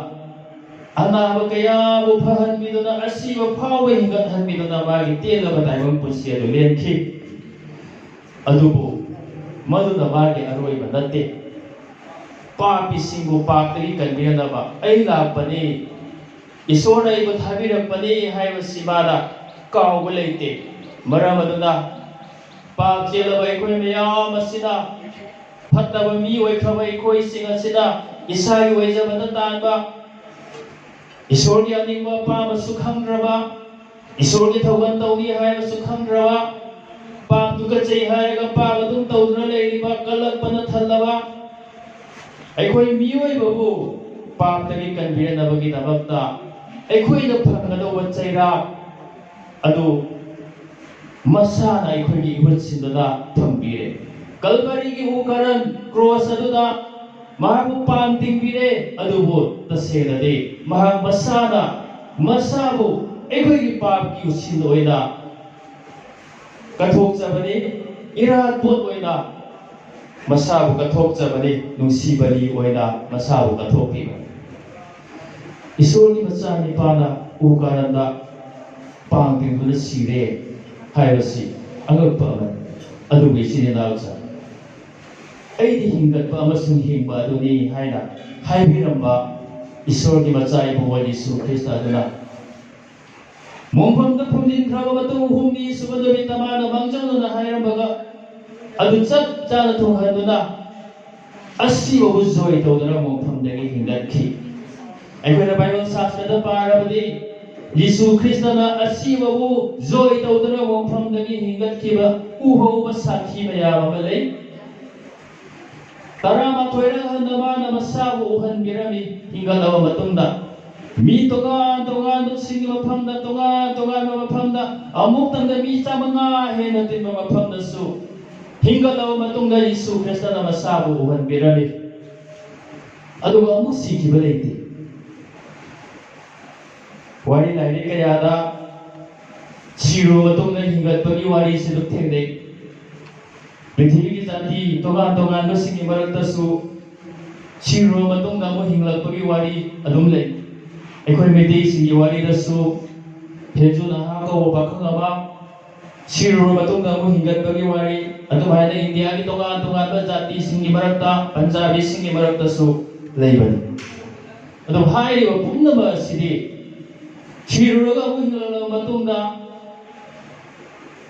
ꯑꯅꯥꯕ ꯀꯌꯥꯕꯨ ꯐꯍꯟꯕꯤꯗꯨꯅ, ꯑꯁꯤꯕ ꯐꯥꯎꯕ ꯍꯤꯡꯒꯠꯍꯟꯕꯤꯗꯨꯅ ꯃꯥꯒꯤ ꯇꯦꯜꯂꯕ ꯇꯥꯏꯕꯪ ꯄꯨꯟꯁꯤ ꯑꯗꯨ ꯂꯦꯟꯈꯤ꯫ ꯑꯗꯨꯕꯨ ꯃꯗꯨꯅ ꯃꯥꯒꯤ ꯑꯔꯣꯏꯕ ꯅꯠꯇꯦ꯫ ꯄꯥꯄꯤꯁꯤꯡꯕꯨ ꯄꯥꯞꯇꯒꯤ ꯀꯟꯕꯤꯅꯅꯕ ꯑꯩ ꯂꯥꯛꯄꯅꯤ, ꯏꯁꯣꯔꯅ ꯑꯩꯕꯨ ꯊꯥꯕꯤꯔꯛꯄꯅꯤ ꯍꯥꯏꯕꯁꯤ ꯃꯥꯅ ꯀꯥꯎꯕ ꯂꯩꯇꯦ꯫ ꯃꯔꯝ ꯑꯗꯨꯅ ꯄꯥꯞ ꯆꯦꯜꯂꯕ ꯑꯩꯈꯣꯏ ꯃꯌꯥꯝ ꯑꯁꯤꯅ, ꯐꯠꯇꯕ ꯃꯤ ꯑꯣꯏꯈ꯭ꯔꯕ ꯑꯩꯈꯣꯏꯁꯤꯡ ꯑꯁꯤꯅ ꯏꯁꯥꯒꯤ ꯑꯣꯏꯖꯕꯗ ꯇꯥꯟꯕ, ꯏꯁꯣꯔꯒꯤ ꯑꯅꯤꯡꯕ ꯑꯄꯥꯝꯕꯁꯨ ꯈꯪꯗ꯭ꯔꯕ, ꯏꯁꯣꯔꯒꯤ ꯊꯧꯒꯜ ꯇꯧꯔꯤ ꯍꯥꯏꯕꯁꯨ ꯈꯪꯗ꯭ꯔꯕ, ꯄꯥꯞ ꯇꯨꯀꯠꯆꯩ ꯍꯥꯏꯔꯒ ꯄꯥꯞ ꯑꯗꯨꯝ ꯇꯧꯗꯨꯅ ꯂꯩꯔꯤꯕ, ꯀꯜꯂꯛꯄꯅ ꯊꯜꯂꯕ, ꯑꯩꯈꯣꯏ ꯃꯤꯑꯣꯏꯕꯕꯨ ꯄꯥꯞꯇꯒꯤ ꯀꯟꯕꯤꯔꯛꯅꯕꯒꯤꯗꯃꯛꯇ ꯑꯩꯈꯣꯏꯅ ꯐꯪꯒꯗꯧꯕ ꯆꯩꯔꯥꯛ ꯑꯗꯨ ꯃꯁꯥꯅ ꯑꯩꯈꯣꯏꯒꯤ ꯏꯍꯨꯠ ꯁꯤꯟꯗꯨꯅ ꯊꯝꯕꯤꯔꯦ꯫ ꯀꯜꯕꯔꯤꯒꯤ ꯎ ꯀꯥꯔꯟ ꯀ꯭ꯔꯣꯁ ꯑꯗꯨꯗ ꯃꯍꯥꯛꯄꯨ ꯄꯥꯡ ꯇꯤꯡꯕꯤꯔꯦ, ꯑꯗꯨꯕꯨ ꯇꯁꯦꯡꯅꯗꯤ ꯃꯍꯥꯛ ꯃꯁꯥꯅ ꯃꯁꯥꯕꯨ ꯑꯩꯈꯣꯏꯒꯤ ꯄꯥꯞꯀꯤ ꯎꯁꯤꯟ ꯑꯣꯏꯅ ꯀꯠꯊꯣꯛꯆꯕꯅꯤ, ꯏꯔꯥꯠ ꯄꯣꯠ ꯑꯣꯏꯅ ꯃꯁꯥꯕꯨ ꯀꯠꯊꯣꯛꯆꯕꯅꯤ, ꯅꯨꯡꯁꯤꯕꯅꯤ ꯑꯣꯏꯅ ꯃꯁꯥꯕꯨ ꯀꯠꯊꯣꯛꯄꯤꯕꯅꯤ꯫ ꯏꯁꯣꯔꯒꯤ ꯃꯆꯥꯅꯤꯄꯥꯅ ꯎ ꯀꯥꯔꯟꯗ ꯄꯥꯡ ꯇꯤꯡꯗꯨꯅ ꯁꯤꯔꯦ ꯍꯥꯏꯕꯁꯤ ꯑꯉꯛꯄ ꯑꯃꯅꯤ꯫ ꯑꯗꯨꯕꯨ ꯏꯆꯤꯟ ꯏꯅꯥꯎꯁꯤꯡ, "ꯑꯩꯗꯤ ꯍꯤꯡꯒꯠꯄ ꯑꯃꯁꯨꯡ ꯍꯤꯡꯕ ꯑꯗꯨꯅꯤ" ꯍꯥꯏꯅ ꯍꯥꯏꯕꯤꯔꯝꯕ ꯏꯁꯣꯔꯒꯤ ꯃꯆꯥ ꯏꯕꯨꯡꯉꯣ ꯌꯤꯁꯨ ꯈ꯭ꯔꯤꯁꯇ ꯑꯗꯨꯅ ꯃꯣꯡꯐꯝꯗ ꯐꯨꯝꯖꯤꯟꯈ꯭ꯔꯕ ꯃꯇꯨꯡ ꯍꯨꯝꯅꯤ ꯁꯨꯕ ꯅꯨꯃꯤꯠꯇ ꯃꯥꯅ ꯃꯥꯡꯖꯧꯅꯅ ꯍꯥꯏꯔꯝꯕꯒ ꯑꯗꯨ ꯆꯞ ꯆꯥꯅ ꯊꯨꯡꯍꯟꯗꯨꯅ ꯑꯁꯤꯕꯕꯨ ꯖꯣꯏ ꯇꯧꯗꯨꯅ ꯃꯣꯡꯐꯝꯗꯒꯤ ꯍꯤꯡꯒꯠꯈꯤ꯫ ꯑꯩꯈꯣꯏꯅ ꯕꯥꯏꯕꯜ ꯁꯥꯁꯇ꯭ꯔꯗ ꯄꯥꯔꯕꯗꯤ ꯌꯤꯁꯨ ꯈ꯭ꯔꯤꯁꯇꯅ ꯑꯁꯤꯕꯕꯨ ꯖꯣꯏ ꯇꯧꯗꯨꯅ ꯃꯣꯡꯐꯝꯗꯒꯤ ꯍꯤꯡꯒꯠꯈꯤꯕ ꯎꯍꯧꯕ ꯁꯥꯈꯤ ꯃꯌꯥꯝ ꯑꯃ ꯂꯩ꯫ ꯇꯔꯥꯃꯥꯊꯣꯏꯔꯛ ꯍꯟꯅ ꯃꯥꯅ ꯃꯁꯥꯕꯨ ꯎꯍꯟꯕꯤꯔꯝꯃꯤ꯫ ꯍꯤꯡꯒꯠꯂꯕ ꯃꯇꯨꯡꯗ ꯃꯤ ꯇꯣꯉꯥꯟ ꯇꯣꯉꯥꯟꯕꯁꯤꯡꯒꯤ ꯃꯐꯝꯗ, ꯇꯣꯉꯥꯟ ꯇꯣꯉꯥꯟꯕ ꯃꯐꯝꯗ, ꯑꯃꯨꯛꯇꯪꯗ ꯃꯤ ꯆꯥꯃꯉꯥ ꯍꯦꯟꯅ ꯇꯤꯟꯕ ꯃꯐꯝꯗꯁꯨ ꯍꯤꯡꯒꯠꯂꯕ ꯃꯇꯨꯡꯗ ꯌꯤꯁꯨ ꯈ꯭ꯔꯤꯁꯇꯅ ꯃꯁꯥꯕꯨ ꯎꯍꯟꯕꯤꯔꯝꯃꯤ꯫ ꯑꯗꯨꯒ ꯑꯃꯨꯛ ꯁꯤꯈꯤꯕ ꯂꯩꯇꯦ꯫ ꯋꯥꯔꯤ ꯂꯥꯏꯔꯤꯛ ꯀꯌꯥꯗ ꯁꯤꯔꯕ ꯃꯇꯨꯡꯗ ꯍꯤꯡꯒꯠꯄꯒꯤ ꯋꯥꯔꯤꯁꯤ ꯑꯗꯨꯝ ꯊꯦꯡꯅꯩ꯫ ꯄ꯭ꯔꯤꯊꯤꯕꯤꯒꯤ ꯖꯥꯇꯤ ꯇꯣꯉꯥꯟ ꯇꯣꯉꯥꯟꯕꯁꯤꯡꯒꯤ ꯃꯔꯛꯇꯁꯨ ꯁꯤꯔꯕ ꯃꯇꯨꯡꯗ ꯑꯃꯨꯛ ꯍꯤꯡꯂꯛꯄꯒꯤ ꯋꯥꯔꯤ ꯑꯗꯨꯝ ꯂꯩ꯫ ꯑꯩꯈꯣꯏ ꯃꯩꯇꯩꯁꯤꯡꯒꯤ ꯋꯥꯔꯤꯗꯁꯨ ꯍꯦꯟꯖꯨ ꯅꯍꯥ ꯀꯧꯕ ꯄꯥꯈꯪ ꯑꯃ ꯁꯤꯔꯕ ꯃꯇꯨꯡꯗ ꯑꯃꯨꯛ ꯍꯤꯡꯒꯠꯄꯒꯤ ꯋꯥꯔꯤ, ꯑꯗꯨꯃꯥꯏꯅ ꯏꯟꯗꯤꯌꯥꯒꯤ ꯇꯣꯉꯥꯟ ꯇꯣꯉꯥꯟꯕ ꯖꯥꯇꯤꯁꯤꯡꯒꯤ ꯃꯔꯛꯇ, ꯄꯟꯖꯥꯕꯤꯁꯤꯡꯒꯤ ꯃꯔꯛꯇꯁꯨ ꯂꯩꯕꯅꯤ꯫ ꯑꯗꯨ ꯍꯥꯏꯔꯤꯕ ꯄꯨꯝꯅꯃꯛ ꯑꯁꯤꯗꯤ ꯁꯤꯔꯨꯔꯒ ꯑꯃꯨꯛ ꯍꯤꯡꯒꯠꯂꯛꯂꯕ ꯃꯇꯨꯡꯗ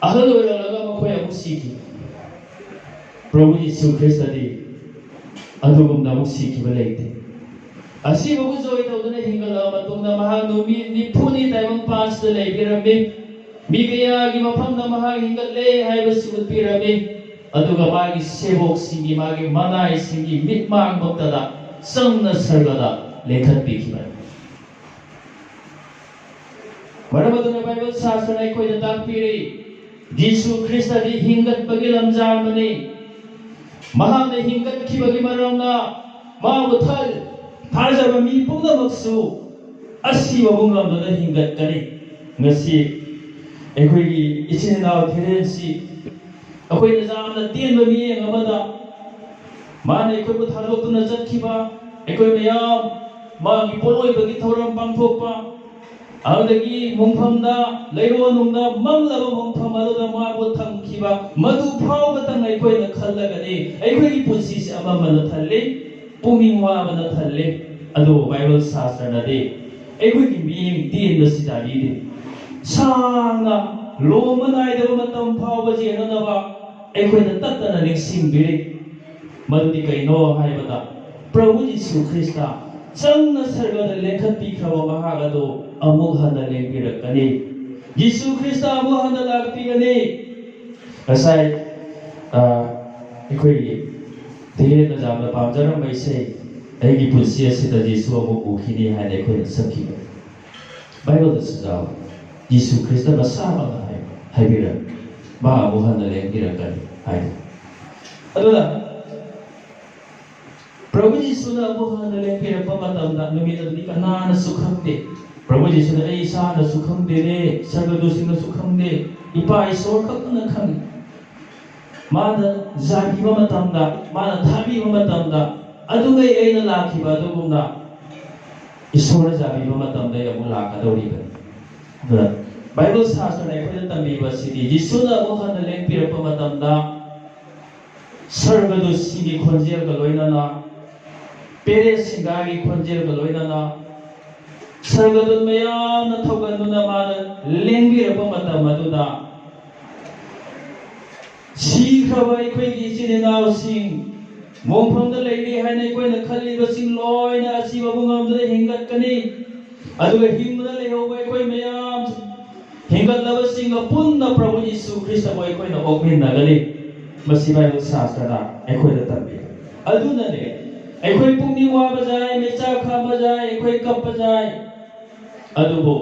ꯑꯍꯜ ꯑꯣꯏꯔꯛꯂꯒ ꯃꯈꯣꯏ ꯑꯃꯨꯛ ꯁꯤꯈꯤ꯫ ꯄ꯭ꯔꯚꯨ ꯌꯤꯁꯨ ꯈ꯭ꯔꯤꯁꯇꯗꯤ ꯑꯗꯨꯒꯨꯝꯅ ꯑꯃꯨꯛ ꯁꯤꯈꯤꯕ ꯂꯩꯇꯦ꯫ ꯑꯁꯤꯕꯕꯨ ꯖꯣꯏ ꯇꯧꯗꯨꯅ ꯍꯤꯡꯒꯠꯂꯕ ꯃꯇꯨꯡꯗ ꯃꯍꯥꯛ ꯅꯨꯃꯤꯠ ꯅꯤꯐꯨꯅꯤ ꯇꯥꯏꯕꯪ ꯄꯥꯟꯁꯤꯗ ꯂꯩꯕꯤꯔꯝꯃꯤ꯫ ꯃꯤ ꯀꯌꯥꯒꯤ ꯃꯐꯝꯗ ꯃꯍꯥꯛ ꯍꯤꯡꯒꯠꯂꯦ ꯍꯥꯏꯕꯁꯤ ꯎꯠꯄꯤꯔꯝꯃꯤ꯫ ꯑꯗꯨꯒ ꯃꯥꯒꯤ ꯁꯦꯕꯣꯛꯁꯤꯡꯒꯤ, ꯃꯥꯒꯤ ꯃꯅꯥꯏꯁꯤꯡꯒꯤ ꯃꯤꯠꯃꯥꯡꯃꯛꯇꯗ ꯆꯪꯅ ꯁꯔꯒꯗ ꯂꯦꯡꯈꯠꯄꯤꯈꯤꯕꯅꯤ꯫ ꯃꯔꯝ ꯑꯗꯨꯅ ꯕꯥꯏꯕꯜ ꯁꯥꯁꯇ꯭ꯔꯅ ꯑꯩꯈꯣꯏꯗ ꯇꯥꯛꯄꯤꯔꯤ, ꯖꯤꯁꯨ ꯈ꯭ꯔꯤꯁꯇꯗꯤ ꯍꯤꯡꯒꯠꯄꯒꯤ ꯂꯝꯖꯥꯡꯕꯅꯤ꯫ ꯃꯍꯥꯛꯅ ꯍꯤꯡꯒꯠꯈꯤꯕꯒꯤ ꯃꯔꯝꯅ ꯃꯥꯕꯨ ꯊꯥ-, ꯊꯥꯖꯕ ꯃꯤ ꯄꯨꯝꯅꯃꯛꯁꯨ ꯑꯁꯤꯕꯕꯨ ꯉꯝꯗꯨꯅ ꯍꯤꯡꯒꯠꯀꯅꯤ꯫ ꯉꯁꯤ ꯑꯩꯈꯣꯏꯒꯤ ꯏꯆꯤꯟ ꯏꯅꯥꯎ ꯊꯤꯔꯦꯟꯁꯤ ꯑꯩꯈꯣꯏꯅ ꯌꯥꯝꯅ ꯇꯦꯟꯕ ꯃꯤꯠꯌꯦꯡ ꯑꯃꯗ ꯃꯥꯅ ꯑꯩꯈꯣꯏꯕꯨ ꯊꯥꯗꯣꯛꯇꯨꯅ ꯆꯠꯈꯤꯕ, ꯑꯩꯈꯣꯏ ꯃꯌꯥꯝ ꯃꯥꯒꯤ ꯄꯣꯠꯂꯣꯏꯕꯒꯤ ꯊꯧꯔꯝ ꯄꯥꯡꯊꯣꯛꯄ, ꯑꯗꯨꯗꯒꯤ ꯃꯨꯡꯐꯝꯗ, ꯂꯩꯔꯣꯟꯅꯨꯡꯗ ꯃꯝꯂꯕ ꯃꯨꯡꯐꯝ ꯑꯗꯨꯗ ꯃꯥꯕꯨ ꯊꯝꯈꯤꯕ, ꯃꯗꯨ ꯐꯥꯎꯕꯇꯪ ꯑꯩꯈꯣꯏꯅ ꯈꯜꯂꯒꯗꯤ ꯑꯩꯈꯣꯏꯒꯤ ꯄꯨꯟꯁꯤꯁꯦ ꯑꯃꯝꯕꯅ ꯊꯜꯂꯤ, ꯄꯨꯛꯅꯤꯡ ꯋꯥꯕꯅ ꯊꯜꯂꯤ꯫ ꯑꯗꯨꯕꯨ ꯕꯥꯏꯕꯜ ꯁꯥꯁꯇ꯭ꯔꯅꯗꯤ ꯑꯩꯈꯣꯏꯒꯤ ꯃꯤꯠꯌꯦꯡ ꯇꯦꯟꯕꯁꯤ ꯇꯥꯕꯤꯗꯦ꯫ ꯁꯥꯡꯅ ꯂꯣꯝꯕ ꯅꯥꯏꯗꯕ ꯃꯇꯝ ꯐꯥꯎꯕ ꯌꯦꯡꯅꯅꯕ ꯑꯩꯈꯣꯏꯗ ꯇꯠꯇꯅ ꯅꯤꯡꯁꯤꯡꯕꯤꯔꯤ꯫ ꯃꯗꯨꯗꯤ ꯀꯩꯅꯣ ꯍꯥꯏꯕꯗ, ꯄ꯭ꯔꯚꯨ ꯖꯤꯁꯨ ꯈ꯭ꯔꯤꯁꯇ ꯆꯪꯅ ꯁꯔꯒꯗ ꯂꯦꯡꯈꯠꯄꯤꯈ꯭ꯔꯕ ꯃꯍꯥꯛ ꯑꯗꯨ ꯑꯃꯨꯛ ꯍꯟꯅ ꯂꯦꯡꯕꯤꯔꯛꯀꯅꯤ꯫ ꯖꯤꯁꯨ ꯈ꯭ꯔꯤꯁꯇ ꯑꯃꯨꯛ ꯍꯟꯅ ꯂꯥꯛꯄꯤꯒꯅꯤ꯫ ꯉꯁꯥꯏ, ꯑ, ꯑꯩꯈꯣꯏꯒꯤ ꯊꯤꯔꯦꯟꯅ ꯌꯥꯝꯅ ꯄꯥꯝꯖꯔꯝꯕ ꯏꯁꯩ, "ꯑꯩꯒꯤ ꯄꯨꯟꯁꯤ ꯑꯁꯤꯗ ꯖꯤꯁꯨ ꯑꯃꯨꯛ ꯎꯈꯤꯅꯤ" ꯍꯥꯏꯅ ꯑꯩꯈꯣꯏꯅ ꯁꯛꯈꯤꯕ꯫ ꯕꯥꯏꯕꯜꯗꯁꯨ ꯌꯥꯎꯏ꯫ ꯖꯤꯁꯨ ꯈ꯭ꯔꯤꯁꯇ ꯃꯁꯥꯃꯛꯅ ꯍꯥꯏ-, ꯍꯥꯏꯕꯤꯔꯝꯃꯤ, "ꯃꯥ ꯑꯃꯨꯛ ꯍꯟꯅ ꯂꯦꯡꯕꯤꯔꯛꯀꯅꯤ" ꯍꯥꯏꯅ꯫ ꯑꯗꯨꯅ ꯄ꯭ꯔꯚꯨ ꯖꯤꯁꯨꯅ ꯑꯃꯨꯛ ꯍꯟꯅ ꯂꯦꯡꯕꯤꯔꯛꯄ ꯃꯇꯝꯗ, ꯅꯨꯃꯤꯠ ꯑꯗꯨꯗꯤ ꯀꯅꯥꯅꯁꯨ ꯈꯪꯗꯦ꯫ ꯄ꯭ꯔꯚꯨ ꯖꯤꯁꯨꯅ, "ꯑꯩ ꯏꯁꯥꯅꯁꯨ ꯈꯪꯗꯦꯅꯦ, ꯁꯔꯒꯗꯨꯁꯤꯡꯅꯁꯨ ꯈꯪꯗꯦ, ꯏꯄꯥ ꯏꯁꯣꯔ ꯈꯛꯇꯅ ꯈꯪꯏ"꯫ ꯃꯥꯅ ꯌꯥꯕꯤꯕ ꯃꯇꯝꯗ, ꯃꯥꯅ ꯊꯥꯕꯤꯕ ꯃꯇꯝꯗ, ꯑꯗꯨꯉꯩ ꯑꯩꯅ ꯂꯥꯛꯈꯤꯕ ꯑꯗꯨꯒꯨꯝꯅ ꯏꯁꯣꯔꯅ ꯌꯥꯕꯤꯕ ꯃꯇꯝꯗ ꯑꯩ ꯑꯃꯨꯛ ꯂꯥꯛꯀꯗꯧꯔꯤꯕꯅꯤ꯫ ꯑꯗꯨꯅ ꯕꯥꯏꯕꯜ ꯁꯥꯁꯇ꯭ꯔꯅ ꯑꯩꯈꯣꯏꯗ ꯇꯝꯕꯤꯕ ꯑꯁꯤꯗꯤ, ꯖꯤꯁꯨꯅ ꯑꯃꯨꯛ ꯍꯟꯅ ꯂꯦꯡꯕꯤꯔꯛꯄ ꯃꯇꯝꯗ, ꯁꯔꯒꯗꯨꯠꯁꯤꯡꯒꯤ ꯈꯣꯟꯖꯦꯜꯒ ꯂꯣꯏꯅꯅ, ꯄꯦꯔꯦ ꯁꯤꯡꯒꯥꯒꯤ ꯈꯣꯟꯖꯦꯜꯒ ꯂꯣꯏꯅꯅ, ꯁꯔꯒꯗꯨꯠ ꯃꯌꯥꯝꯅ ꯊꯧꯒꯟꯗꯨꯅ ꯃꯥꯅ ꯂꯦꯡꯕꯤꯔꯛꯄ ꯃꯇꯝ ꯑꯗꯨꯗ, ꯁꯤꯈ꯭ꯔꯕ ꯑꯩꯈꯣꯏꯒꯤ ꯏꯆꯤꯟ ꯏꯅꯥꯎꯁꯤꯡ, ꯃꯣꯡꯐꯝꯗ ꯂꯩꯔꯤ ꯍꯥꯏꯅ ꯑꯩꯈꯣꯏꯅ ꯈꯜꯂꯤꯕꯁꯤꯡ ꯂꯣꯏꯅ ꯑꯁꯤꯕꯕꯨ ꯉꯝꯗꯨꯅ ꯍꯤꯡꯒꯠꯀꯅꯤ꯫ ꯑꯗꯨꯒ ꯍꯤꯡꯗꯨꯅ ꯂꯩꯍꯧꯕ ꯑꯩꯈꯣꯏ ꯃꯌꯥꯝ, ꯍꯤꯡꯒꯠꯂꯕꯁꯤꯡꯒ ꯄꯨꯟꯅ ꯄ꯭ꯔꯚꯨ ꯌꯤꯁꯨ ꯈ꯭ꯔꯤꯁꯇꯕꯨ ꯑꯩꯈꯣꯏꯅ ꯑꯣꯛꯃꯤꯟꯅꯒꯅꯤ꯫ ꯃꯁꯤ ꯕꯥꯏꯕꯜ ꯁꯥꯁꯇ꯭ꯔꯅ ꯑꯩꯈꯣꯏꯗ ꯇꯝꯕꯤ꯫ ꯑꯗꯨꯅꯅꯦ, ꯑꯩꯈꯣꯏ ꯄꯨꯛꯅꯤꯡ ꯋꯥꯕ ꯌꯥꯏ, ꯃꯩꯆꯥꯛ ꯈꯥꯝꯕ ꯌꯥꯏ, ꯑꯩꯈꯣꯏ ꯀꯞꯄ ꯌꯥꯏ, ꯑꯗꯨꯕꯨ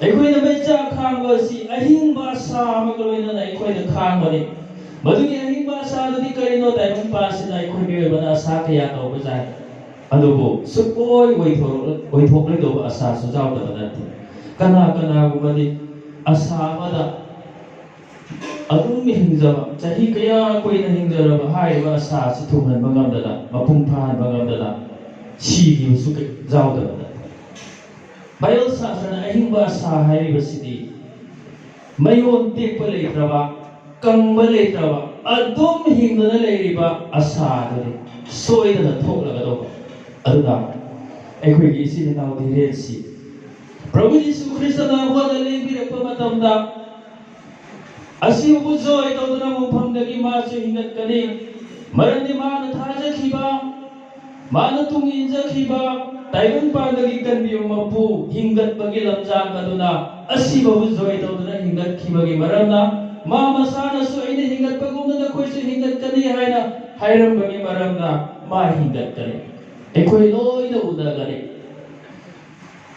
ꯑꯩꯈꯣꯏꯅ ꯃꯩꯆꯥꯛ ꯈꯥꯡꯕ ꯑꯁꯤ ꯑꯍꯤꯡꯕ ꯑꯁꯥ ꯑꯃꯒ ꯂꯣꯏꯅꯅ ꯑꯩꯈꯣꯏꯅ ꯈꯥꯡꯕꯅꯤ꯫ ꯃꯗꯨꯒꯤ ꯑꯍꯤꯡꯕ ꯑꯁꯥꯗꯨꯗꯤ ꯀꯔꯤꯅꯣ? ꯇꯥꯏꯕꯪ ꯄꯥꯟꯁꯤꯗ ꯑꯩꯈꯣꯏ ꯃꯤꯑꯣꯏꯕꯅ ꯑꯁꯥ ꯀꯌꯥ ꯇꯧꯕ ꯌꯥꯏ, ꯑꯗꯨꯕꯨ ꯁꯨꯛꯑꯣꯏ ꯑꯣꯏꯊꯣꯛ-, ꯑꯣꯏꯊꯣꯛꯂꯣꯏꯗꯧꯕ ꯑꯁꯥꯁꯨ ꯌꯥꯎꯗꯕ ꯅꯠꯇꯦ꯫ ꯀꯅꯥ ꯀꯅꯥꯒꯨꯝꯕꯗꯤ ꯑꯁꯥ ꯑꯃꯗ ꯑꯗꯨꯝ ꯍꯤꯡꯖꯕ, ꯆꯍꯤ ꯀꯌꯥ ꯀꯨꯏꯅ ꯍꯤꯡꯖꯔꯕ ꯍꯥꯏꯔꯤꯕ ꯑꯁꯥ ꯑꯁꯤ ꯊꯨꯡꯍꯟꯕ ꯉꯝꯗꯅ, ꯃꯄꯨꯡ ꯐꯥꯍꯟꯕ ꯉꯝꯗꯅ ꯁꯤꯈꯤꯕꯁꯨ ꯀ-, ꯌꯥꯎꯗꯕ ꯅꯠꯇꯦ꯫ ꯕꯥꯏꯕꯜ ꯁꯥꯁꯇ꯭ꯔꯅ ꯑꯍꯤꯡꯕ ꯑꯁꯥ ꯍꯥꯏꯔꯤꯕꯁꯤꯗꯤ ꯃꯌꯣꯟ ꯇꯦꯛꯄ ꯂꯩꯇ꯭ꯔꯕ, ꯀꯪꯕ ꯂꯩꯇ꯭ꯔꯕ, ꯑꯗꯨꯝ ꯍꯤꯡꯗꯨꯅ ꯂꯩꯔꯤꯕ ꯑꯁꯥ ꯑꯗꯨꯅꯤ ꯁꯣꯏꯗꯅ ꯊꯣꯛꯂꯒꯗꯧꯕ꯫ ꯑꯗꯨꯅ ꯑꯩꯈꯣꯏꯒꯤ ꯏꯆꯤꯟ ꯏꯅꯥꯎ ꯙꯤꯔꯦꯟꯁꯤ ꯄ꯭ꯔꯚꯨ ꯌꯤꯁꯨ ꯈ꯭ꯔꯤꯁꯇꯅ ꯍꯣꯠꯅ ꯂꯦꯡꯕꯤꯔꯛꯄ ꯃꯇꯝꯗ ꯑꯁꯤꯕꯨ ꯖꯣꯏ ꯇꯧꯗꯨꯅ ꯃꯐꯝꯗꯒꯤ ꯃꯥꯁꯨ ꯍꯤꯡꯒꯠꯀꯅꯤ꯫ ꯃꯔꯝꯗꯤ ꯃꯥꯅ ꯊꯥꯖꯈꯤꯕ, ꯃꯥꯅ ꯇꯨꯡ ꯏꯟꯖꯈꯤꯕ ꯇꯥꯏꯕꯪ ꯄꯥꯟꯕꯒꯤ ꯀꯟꯕꯤꯕ ꯃꯄꯨ ꯍꯤꯡꯒꯠꯄꯒꯤ ꯂꯝꯖꯥꯡ ꯑꯗꯨꯅ ꯑꯁꯤꯕꯕꯨ ꯖꯣꯏ ꯇꯧꯗꯨꯅ ꯍꯤꯡꯒꯠꯈꯤꯕꯒꯤ ꯃꯔꯝꯅ, ꯃꯥ ꯃꯁꯥꯅꯁꯨ "ꯑꯩꯅ ꯍꯤꯡꯒꯠꯄꯒꯨꯝꯅ ꯅꯈꯣꯏꯁꯨ ꯍꯤꯡꯒꯠꯀꯅꯤ" ꯍꯥꯏꯅ ꯍꯥꯏꯔꯝꯕꯒꯤ ꯃꯔꯝꯅ ꯃꯥ ꯍꯤꯡꯒꯠꯀꯅꯤ꯫ ꯑꯩꯈꯣꯏ ꯂꯣꯏꯅ ꯎꯅꯒꯅꯤ꯫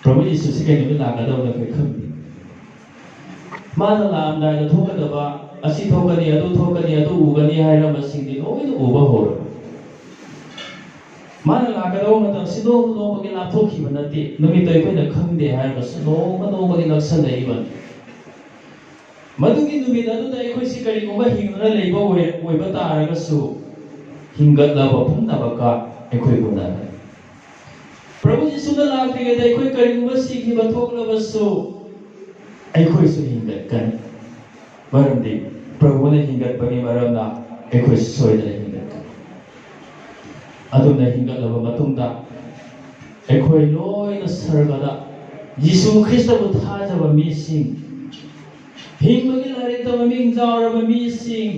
ꯄ꯭ꯔꯚꯨ ꯌꯤꯁꯨꯁꯤ ꯀꯩꯗꯧꯉꯩ ꯂꯥꯛꯀꯗꯕꯅꯣ ꯑꯩꯈꯣꯏ ꯈꯪꯗꯦ꯫ ꯃꯥꯅ ꯂꯥꯛꯑꯝꯗꯥꯏꯗ ꯊꯣꯛꯀꯗꯕ, ꯑꯁꯤ ꯊꯣꯛꯀꯅꯤ, ꯑꯗꯨ ꯊꯣꯛꯀꯅꯤ, ꯑꯗꯨ ꯎꯒꯅꯤ ꯍꯥꯏꯔꯝꯕꯁꯤꯡꯗꯤ ꯂꯣꯏꯅ ꯎꯕ ꯍꯧꯔꯦ꯫ ꯃꯥꯅ ꯂꯥꯛꯀꯗꯕ ꯃꯇꯝꯁꯤ ꯅꯣꯡꯃ ꯅꯣꯡꯃꯒꯤ ꯂꯥꯞꯊꯣꯛꯈꯤꯕ ꯅꯠꯇꯦ, ꯅꯨꯃꯤꯠꯇꯣ ꯑꯩꯈꯣꯏꯅ ꯈꯪꯗꯦ ꯍꯥꯏꯔꯒꯁꯨ ꯅꯣꯡꯃ ꯅꯣꯡꯃꯒꯤ ꯅꯛꯁꯜꯂꯛꯏꯕꯅꯤ꯫ ꯃꯗꯨꯒꯤ ꯅꯨꯃꯤꯠ ꯑꯗꯨꯗ ꯑꯩꯈꯣꯏꯁꯤ ꯀꯔꯤꯒꯨꯝꯕ ꯍꯤꯡꯗꯨꯅ ꯂꯩꯕ ꯑꯣꯏ-, ꯑꯣꯏꯕ ꯇꯥꯔꯒꯁꯨ, ꯍꯤꯡꯒꯠꯂꯕ ꯄꯨꯝꯅꯃꯛꯀ ꯑꯩꯈꯣꯏ ꯎꯅꯒꯅꯤ꯫ ꯄ꯭ꯔꯚꯨ ꯌꯤꯁꯨꯅ ꯂꯥꯛꯇ꯭ꯔꯤꯉꯩꯗ ꯑꯩꯈꯣꯏ ꯀꯔꯤꯒꯨꯝꯕ ꯁꯤꯈꯤꯕ ꯊꯣꯛꯂꯕꯁꯨ, ꯑꯩꯈꯣꯏꯁꯨ ꯍꯤꯡꯒꯠꯀꯅꯤ꯫ ꯃꯔꯝꯗꯤ ꯄ꯭ꯔꯚꯨꯅ ꯍꯤꯡꯒꯠꯄꯒꯤ ꯃꯔꯝꯅ ꯑꯩꯈꯣꯏꯁꯨ ꯁꯣꯏꯗꯅ ꯍꯤꯡꯒꯠꯀꯅꯤ꯫ ꯑꯗꯨꯅ ꯍꯤꯡꯒꯠꯂꯕ ꯃꯇꯨꯡꯗ ꯑꯩꯈꯣꯏ ꯂꯣꯏꯅ ꯁꯔꯒꯗ ꯌꯤꯁꯨ ꯈ꯭ꯔꯤꯁꯇꯕꯨ ꯊꯥꯖꯕ ꯃꯤꯁꯤꯡ, ꯍꯤꯡꯕꯒꯤ ꯂꯥꯏꯔꯤꯛꯇ ꯃꯃꯤꯡ ꯆꯥꯎꯔꯕ ꯃꯤꯁꯤꯡ,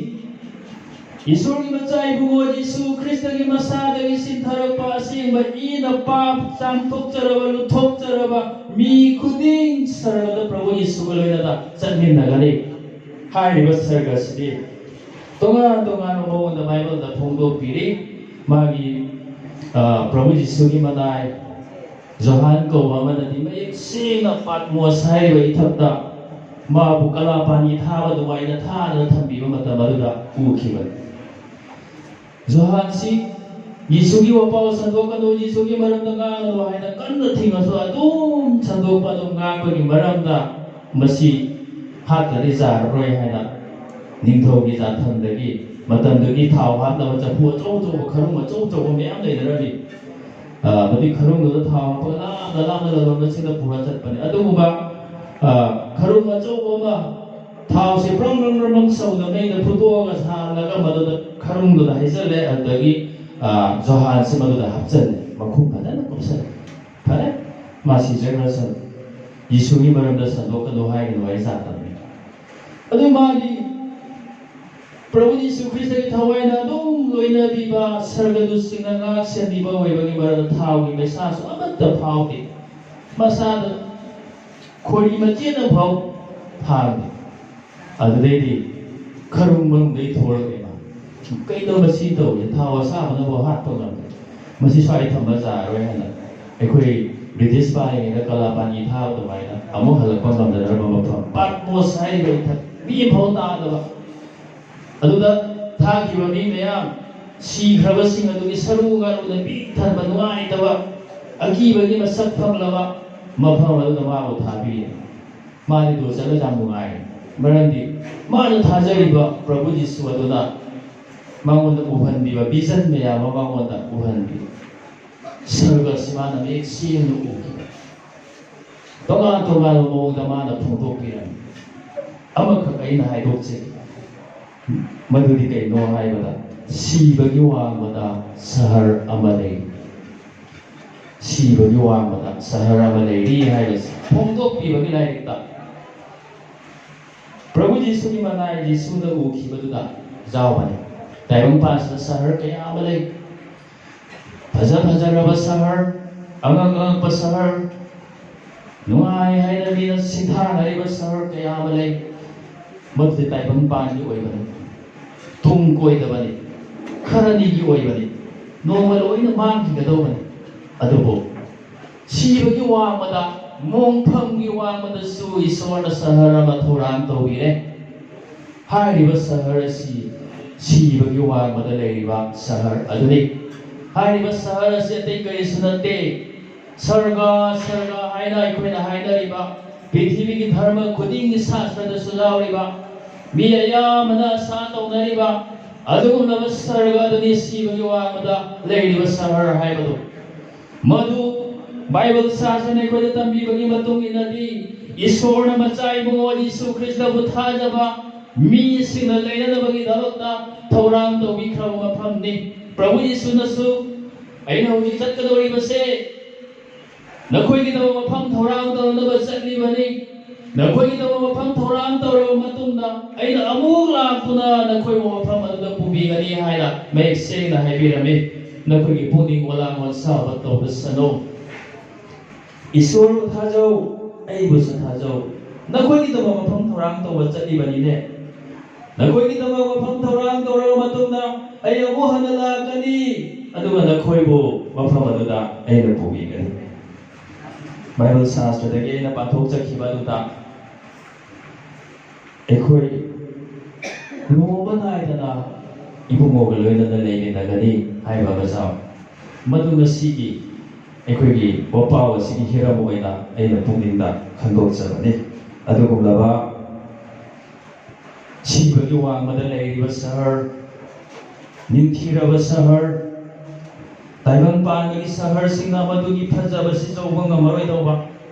ꯏꯁꯣꯔꯒꯤ ꯃꯆꯥ ꯏꯕꯨꯡꯉꯣ ꯌꯤꯁꯨ ꯈ꯭ꯔꯤꯁꯇꯒꯤ ꯃꯁꯥꯗꯒꯤ ꯁꯤꯟꯊꯔꯛꯄ ꯑꯁꯦꯡꯕ ꯏꯅ ꯄꯥꯞ ꯆꯥꯝꯊꯣꯛꯆꯔꯕ, ꯂꯨꯊꯣꯛꯆꯔꯕ ꯃꯤ ꯈꯨꯗꯤꯡ ꯁꯔꯒꯗ ꯄ꯭ꯔꯚꯨ ꯌꯤꯁꯨꯒ ꯂꯣꯏꯅꯅ ꯆꯠꯃꯤꯟꯅꯒꯅꯤ꯫ ꯍꯥꯏꯔꯤꯕ ꯁꯔꯒ ꯑꯁꯤꯗꯤ ꯇꯣꯉꯥꯟ ꯇꯣꯉꯥꯟꯕ ꯃꯑꯣꯡꯗ ꯕꯥꯏꯕꯜꯗ ꯐꯣꯡꯗꯣꯛꯄꯤꯔꯤ꯫ ꯃꯥꯒꯤ, ꯑ, ꯄ꯭ꯔꯚꯨ ꯖꯤꯁꯨꯒꯤ ꯃꯅꯥꯏ ꯖꯣꯍꯥꯟ ꯀꯧꯕ ꯑꯃꯅꯗꯤ ꯃꯌꯦꯛ ꯁꯦꯡꯅ ꯄꯥꯠꯃꯣꯁ ꯍꯥꯏꯔꯤꯕ ꯏꯊꯠꯇ ꯃꯥꯕꯨ ꯀꯂꯥꯄꯥꯅꯤ ꯊꯥꯕ ꯑꯗꯨꯃꯥꯏꯅ ꯊꯥꯗꯅ ꯊꯝꯕꯤꯕ ꯃꯇꯝ ꯑꯗꯨꯗ ꯎꯈꯤꯕꯅꯤ꯫ ꯖꯣꯍꯥꯟꯁꯤ ꯌꯦꯁꯨꯒꯤ ꯋꯥꯄꯥꯎ ꯁꯟꯗꯣꯛꯀꯅꯨ, ꯌꯦꯁꯨꯒꯤ ꯃꯔꯝꯗ ꯉꯥꯡꯒꯅꯨ ꯍꯥꯏꯅ ꯀꯟꯅ ꯊꯤꯡꯉꯁꯨ ꯑꯗꯨꯝ ꯁꯟꯗꯣꯛꯄ ꯑꯗꯨꯝ ꯉꯥꯡꯕꯒꯤ ꯃꯔꯝꯗ ꯃꯁꯤ ꯍꯥꯠꯇ꯭ꯔꯗꯤ ꯌꯥꯔꯔꯣꯏ ꯍꯥꯏꯅ ꯅꯤꯡꯊꯧꯒꯤ ꯖꯥꯊꯟꯗꯒꯤ ꯃꯇꯝꯗꯨꯒꯤ ꯊꯥꯎ ꯍꯥꯞꯅꯕ ꯆꯐꯨ ꯑꯆꯧ ꯑꯆꯧꯕ, ꯈꯔꯨꯡ ꯑꯆꯧ ꯑꯆꯧꯕ ꯃꯌꯥꯝ ꯂꯩꯅꯔꯝꯃꯤ꯫ ꯑ, ꯃꯗꯨꯒꯤ ꯈꯔꯨꯡꯗꯨꯗ ꯊꯥꯎ ꯍꯥꯞꯄꯒ ꯂꯥꯞꯅ ꯂꯥꯞꯅ ꯂꯂꯣꯟꯕꯁꯤꯡꯗ ꯄꯨꯔ ꯆꯠꯄꯅꯤ꯫ ꯑꯗꯨꯒꯨꯝꯕ, ꯑ, ꯈꯔꯨꯡ ꯑꯆꯧꯕ ꯑꯃ ꯊꯥꯎꯁꯦ ꯕ꯭ꯔꯪ ꯕ꯭ꯔꯪ ꯕ꯭ꯔꯪ ꯕ꯭ꯔꯪ ꯁꯧꯅ ꯃꯩꯗ ꯐꯨꯠꯇꯣꯛꯑꯒ ꯁꯥꯍꯜꯂꯒ ꯃꯗꯨꯗ ꯈꯔꯨꯡꯗꯨꯗ ꯍꯩꯖꯤꯜꯂꯦ꯫ ꯑꯗꯨꯗꯒꯤ, ꯑ, ꯖꯣꯍꯥꯟꯁꯦ ꯃꯗꯨꯗ ꯍꯥꯞꯆꯜꯂꯦ, ꯃꯈꯨꯝ ꯐꯖꯅ ꯀꯨꯞꯁꯜꯂꯦ꯫ ꯐꯔꯦ, ꯃꯥ ꯁꯤꯖꯈ꯭ꯔꯁꯅꯨ, ꯌꯦꯁꯨꯒꯤ ꯃꯔꯝꯗ ꯁꯟꯗꯣꯛꯀꯅꯨ ꯍꯥꯏꯒꯅꯨ, ꯑꯩ ꯖꯥꯠꯇꯅꯤ꯫ ꯑꯗꯨ ꯃꯥꯗꯤ ꯄ꯭ꯔꯚꯨ ꯌꯤꯁꯨ ꯈ꯭ꯔꯤꯁꯇꯒꯤ ꯊꯋꯥꯏꯅ ꯑꯗꯨꯝ ꯂꯣꯏꯅꯕꯤꯕ, ꯁꯔꯒꯗꯨꯠꯁꯤꯡꯅ ꯉꯥꯛ ꯁꯦꯟꯕꯤꯕ ꯑꯣꯏꯕꯒꯤ ꯃꯔꯝꯗ ꯊꯥꯎꯒꯤ ꯃꯩꯁꯥꯁꯨ ꯑꯃꯠꯇ ꯐꯥꯎꯗꯦ꯫ ꯃꯁꯥꯗ ꯈꯣꯔꯤ ꯃꯆꯦꯠ ꯑꯃꯐꯥꯎ ꯐꯥꯔꯝꯗꯦ꯫ ꯑꯗꯨꯗꯩꯗꯤ ꯈꯔꯨꯡ ꯃꯅꯨꯡꯗꯩ ꯊꯣꯛꯂꯛꯑꯦ ꯃꯥ꯫ "ꯀꯩꯅꯣ ꯃꯁꯤ ꯇꯧꯔꯤꯁꯦ? ꯊꯥꯎ ꯑꯁꯥꯕꯅꯐꯥꯎ ꯍꯥꯠꯄ ꯉꯝꯗꯦ꯫ ꯃꯁꯤ ꯁ꯭ꯋꯥꯏ ꯊꯝꯕ ꯌꯥꯔꯔꯣꯏ" ꯍꯥꯏꯅ ꯑꯩꯈꯣꯏ ꯕ꯭ꯔꯤꯇꯤꯁ ꯄꯥꯜꯂꯤꯉꯩꯗ ꯀꯂꯥꯄꯥꯅꯤ ꯊꯥꯕ ꯑꯗꯨꯃꯥꯏꯅ ꯑꯃꯨꯛ ꯍꯜꯂꯛꯄ ꯉꯝꯅꯗ꯭ꯔꯕ ꯃꯐꯝ ꯄꯥꯠꯃꯣꯁ ꯍꯥꯏꯔꯤꯕ ꯏꯊꯠ ꯃꯤ ꯑꯃꯐꯥꯎ ꯇꯥꯗꯕ ꯑꯗꯨꯗ ꯊꯥꯈꯤꯕ ꯃꯤ ꯃꯌꯥꯝ, ꯁꯤꯈ꯭ꯔꯕꯁꯤꯡ ꯑꯗꯨꯒꯤ ꯁꯔꯨ ꯉꯥꯔꯨꯅ ꯄꯤꯛ ꯊꯟꯕ, ꯅꯨꯡꯉꯥꯏꯇꯕ, ꯑꯀꯤꯕꯒꯤ ꯃꯁꯛ ꯐꯪꯂꯕ ꯃꯐꯝ ꯑꯗꯨꯗ ꯃꯥꯕꯨ ꯊꯥꯕꯤꯔꯤ꯫ ꯃꯥꯗꯤ ꯑꯗꯨ ꯆꯠꯂꯒ ꯌꯥꯝ ꯅꯨꯡꯉꯥꯏꯔꯦ꯫ ꯃꯔꯝꯗꯤ ꯃꯥꯅ ꯊꯥꯖꯔꯤꯕ ꯄ꯭ꯔꯚꯨ ꯖꯤꯁꯨ ꯑꯗꯨꯅ ꯃꯉꯣꯟꯗ ꯎꯍꯟꯕꯤꯕ ꯚꯤꯖꯟ ꯃꯌꯥꯝ ꯑꯃ ꯃꯉꯣꯟꯗ ꯎꯍꯟꯕꯤ꯫ ꯁꯔꯒꯁꯤ ꯃꯥꯅ ꯃꯌꯦꯛ ꯁꯦꯡꯅ ꯎꯈꯤꯕ꯫ ꯇꯣꯉꯥꯟ ꯇꯣꯉꯥꯟꯕ ꯃꯑꯣꯡꯗ ꯃꯥꯅ ꯐꯣꯡꯗꯣꯛꯄꯤꯔꯝꯃꯤ꯫ ꯑꯃꯈꯛ ꯑꯩꯅ ꯍꯥꯏꯗꯣꯛꯆꯒꯦ꯫ ꯃꯗꯨꯗꯤ ꯀꯩꯅꯣ ꯍꯥꯏꯕꯗ, ꯁꯤꯕꯒꯤ ꯋꯥꯡꯃꯗ ꯁꯍꯔ ꯑꯃ ꯂꯩ꯫ ꯁꯤꯕꯒꯤ ꯋꯥꯡꯃꯗ ꯁꯍꯔ ꯑꯃ ꯂꯩꯔꯤ ꯍꯥꯏꯕꯁꯤ ꯐꯣꯡꯗꯣꯛꯄꯤꯕꯒꯤ ꯂꯥꯏꯔꯤꯛꯇ ꯄ꯭ꯔꯚꯨ ꯖꯤꯁꯨꯒꯤ ꯃꯅꯥꯏ ꯖꯤꯁꯨꯅ ꯎꯈꯤꯕꯗꯨꯗ ꯌꯥꯎꯕꯅꯤ꯫ ꯇꯥꯏꯕꯪꯄꯥꯟꯁꯤꯗ ꯁꯍꯔ ꯀꯌꯥ ꯑꯃ ꯂꯩ꯫ ꯐꯖ ꯐꯖꯔꯕ ꯁꯍꯔ, ꯑꯉꯛ ꯑꯉꯛꯄ ꯁꯍꯔ, ꯅꯨꯡꯉꯥꯏ ꯍꯥꯏꯅ ꯃꯤꯅ ꯁꯤꯊꯥꯅꯔꯤꯕ ꯁꯍꯔ ꯀꯌꯥ ꯑꯃ ꯂꯩ꯫ ꯃꯗꯨꯗꯤ ꯇꯥꯏꯕꯪꯄꯥꯟꯒꯤ ꯑꯣꯏꯕꯅꯤ꯫ ꯇꯨꯡ ꯀꯣꯏꯗꯕꯅꯤ, ꯈꯔꯅꯤꯒꯤ ꯑꯣꯏꯕꯅꯤ, ꯅꯣꯡꯃ ꯂꯣꯏꯅ ꯃꯥꯡꯈꯤꯒꯗꯧꯕꯅꯤ꯫ ꯑꯗꯨꯕꯨ ꯁꯤꯕꯒꯤ ꯋꯥꯡꯃꯗ, ꯃꯣꯡꯐꯝꯒꯤ ꯋꯥꯡꯃꯗꯁꯨ ꯏꯁꯣꯔꯅ ꯁꯍꯔ ꯑꯃ ꯊꯧꯔꯥꯡ ꯇꯧꯕꯤꯔꯦ꯫ ꯍꯥꯏꯔꯤꯕ ꯁꯍꯔ ꯑꯁꯤ ꯁꯤꯕꯒꯤ ꯋꯥꯡꯃꯗ ꯂꯩꯔꯤꯕ ꯁꯍꯔ ꯑꯗꯨꯅꯤ꯫ ꯍꯥꯏꯔꯤꯕ ꯁꯍꯔ ꯑꯁꯤ ꯑꯇꯩ ꯀꯔꯤꯁꯨ ꯅꯠꯇꯦ, ꯁꯔꯒ, ꯁꯔꯒ ꯍꯥꯏꯅ ꯑꯩꯈꯣꯏꯅ ꯍꯥꯏꯅꯔꯤꯕ, ꯄ꯭ꯔꯤꯊꯤꯕꯤꯒꯤ ꯙꯔꯃ ꯈꯨꯗꯤꯡꯒꯤ ꯁꯥꯁꯇ꯭ꯔꯗꯁꯨ ꯌꯥꯎꯔꯤꯕ, ꯃꯤ ꯑꯌꯥꯝꯕꯅ ꯑꯁꯥ ꯇꯧꯅꯔꯤꯕ ꯑꯗꯨꯒꯨꯝꯂꯕ ꯁꯔꯒ ꯑꯗꯨꯅꯤ ꯁꯤꯕꯒꯤ ꯋꯥꯡꯃꯗ ꯂꯩꯔꯤꯕ ꯁꯍꯔ ꯍꯥꯏꯕꯗꯨ꯫ ꯃꯗꯨ ꯕꯥꯏꯕꯜ ꯁꯥꯁꯇ꯭ꯔꯅ ꯑꯩꯈꯣꯏꯗ ꯇꯝꯕꯤꯕꯒꯤ ꯃꯇꯨꯡ ꯏꯟꯅꯗꯤ, ꯏꯁꯣꯔꯅ ꯃꯆꯥ ꯏꯕꯨꯡꯉꯣ ꯖꯤꯁꯨ ꯈ꯭ꯔꯤꯁꯇꯕꯨ ꯊꯥꯖꯕ ꯃꯤꯁꯤꯡꯅ ꯂꯩꯅꯅꯕꯒꯤꯗꯃꯛꯇ ꯊꯧꯔꯥꯡ ꯇꯧꯕꯤꯈ꯭ꯔꯕ ꯃꯐꯝꯅꯤ꯫ ꯄ꯭ꯔꯚꯨ ꯌꯤꯁꯨꯅꯁꯨ, "ꯑꯩꯅ ꯍꯧꯖꯤꯛ ꯆꯠꯀꯗꯧꯔꯤꯕꯁꯦ ꯅꯈꯣꯏꯒꯤꯗꯃꯛ ꯃꯐꯝ ꯊꯧꯔꯥꯡ ꯇꯧꯅꯕ ꯆꯠꯂꯤꯕꯅꯤ꯫ ꯅꯈꯣꯏꯒꯤꯗꯃꯛ ꯃꯐꯝ ꯊꯧꯔꯥꯡ ꯇꯧꯔꯕ ꯃꯇꯨꯡꯗ ꯑꯩꯅ ꯑꯃꯨꯛ ꯂꯥꯛꯇꯨꯅ ꯅꯈꯣꯏꯕꯨ ꯃꯐꯝ ꯑꯗꯨꯗ ꯄꯨꯕꯤꯒꯅꯤ" ꯍꯥꯏꯅ ꯃꯌꯦꯛ ꯁꯦꯡꯅ ꯍꯥꯏꯕꯤꯔꯝꯃꯤ꯫ ꯅꯈꯣꯏꯒꯤ ꯄꯨꯛꯅꯤꯡ ꯋꯥꯂꯥꯡ ꯋꯥꯟꯁꯥꯕ ꯇꯧꯗꯁꯅꯨ꯫ ꯏꯁꯣꯔꯕꯨ ꯊꯥꯖꯧ, ꯑꯩꯕꯨꯁꯨ ꯊꯥꯖꯧ꯫ ꯅꯈꯣꯏꯒꯤꯗꯃꯛ ꯃꯐꯝ ꯊꯧꯔꯥꯡ ꯇꯧꯕ ꯆꯠꯂꯤꯕꯅꯤꯅꯦ꯫ ꯅꯈꯣꯏꯒꯤꯗꯃꯛ ꯃꯐꯝ ꯊꯧꯔꯥꯡ ꯇꯧꯔꯕ ꯃꯇꯨꯡꯗ ꯑꯩ ꯑꯃꯨꯛ ꯍꯟꯅ ꯂꯥꯛꯀꯅꯤ, ꯑꯗꯨꯒ ꯅꯈꯣꯏꯕꯨ ꯃꯐꯝ ꯑꯗꯨꯗ ꯑꯩꯅ ꯄꯨꯕꯤꯒꯅꯤ꯫ ꯕꯥꯏꯕꯜ ꯁꯥꯁꯇ꯭ꯔꯗꯒꯤ ꯑꯩꯅ ꯄꯥꯊꯣꯛꯆꯈꯤꯕ ꯑꯗꯨꯗ ꯑꯩꯈꯣꯏ ꯂꯨꯍꯣꯡꯕ ꯅꯥꯏꯗꯅ ꯏꯕꯨꯡꯉꯣꯒ ꯂꯣꯏꯅꯅ ꯂꯩꯃꯤꯟꯅꯒꯅꯤ ꯍꯥꯏꯕ ꯑꯃ ꯌꯥꯎꯏ꯫ ꯃꯗꯨ ꯉꯁꯤꯒꯤ ꯑꯩꯈꯣꯏꯒꯤ ꯋꯥꯄꯥꯎ ꯑꯁꯤꯒꯤ ꯍꯤꯔꯝ ꯑꯣꯏꯅ ꯑꯩꯅ ꯄꯨꯛꯅꯤꯡꯗ ꯈꯟꯗꯣꯛꯆꯕꯅꯤ꯫ ꯑꯗꯨꯒꯨꯝꯂꯕ ꯁꯤꯕꯒꯤ ꯋꯥꯡꯃꯗ ꯂꯩꯔꯤꯕ ꯁꯍꯔ, ꯅꯤꯡꯊꯤꯔꯕ ꯁꯍꯔ, ꯇꯥꯏꯕꯪ ꯄꯥꯟꯕꯒꯤ ꯁꯍꯔꯁꯤꯡꯅ ꯃꯗꯨꯒꯤ ꯐꯖꯕꯁꯤ ꯌꯧꯕ ꯉꯝꯃꯔꯣꯏꯗꯧꯕ,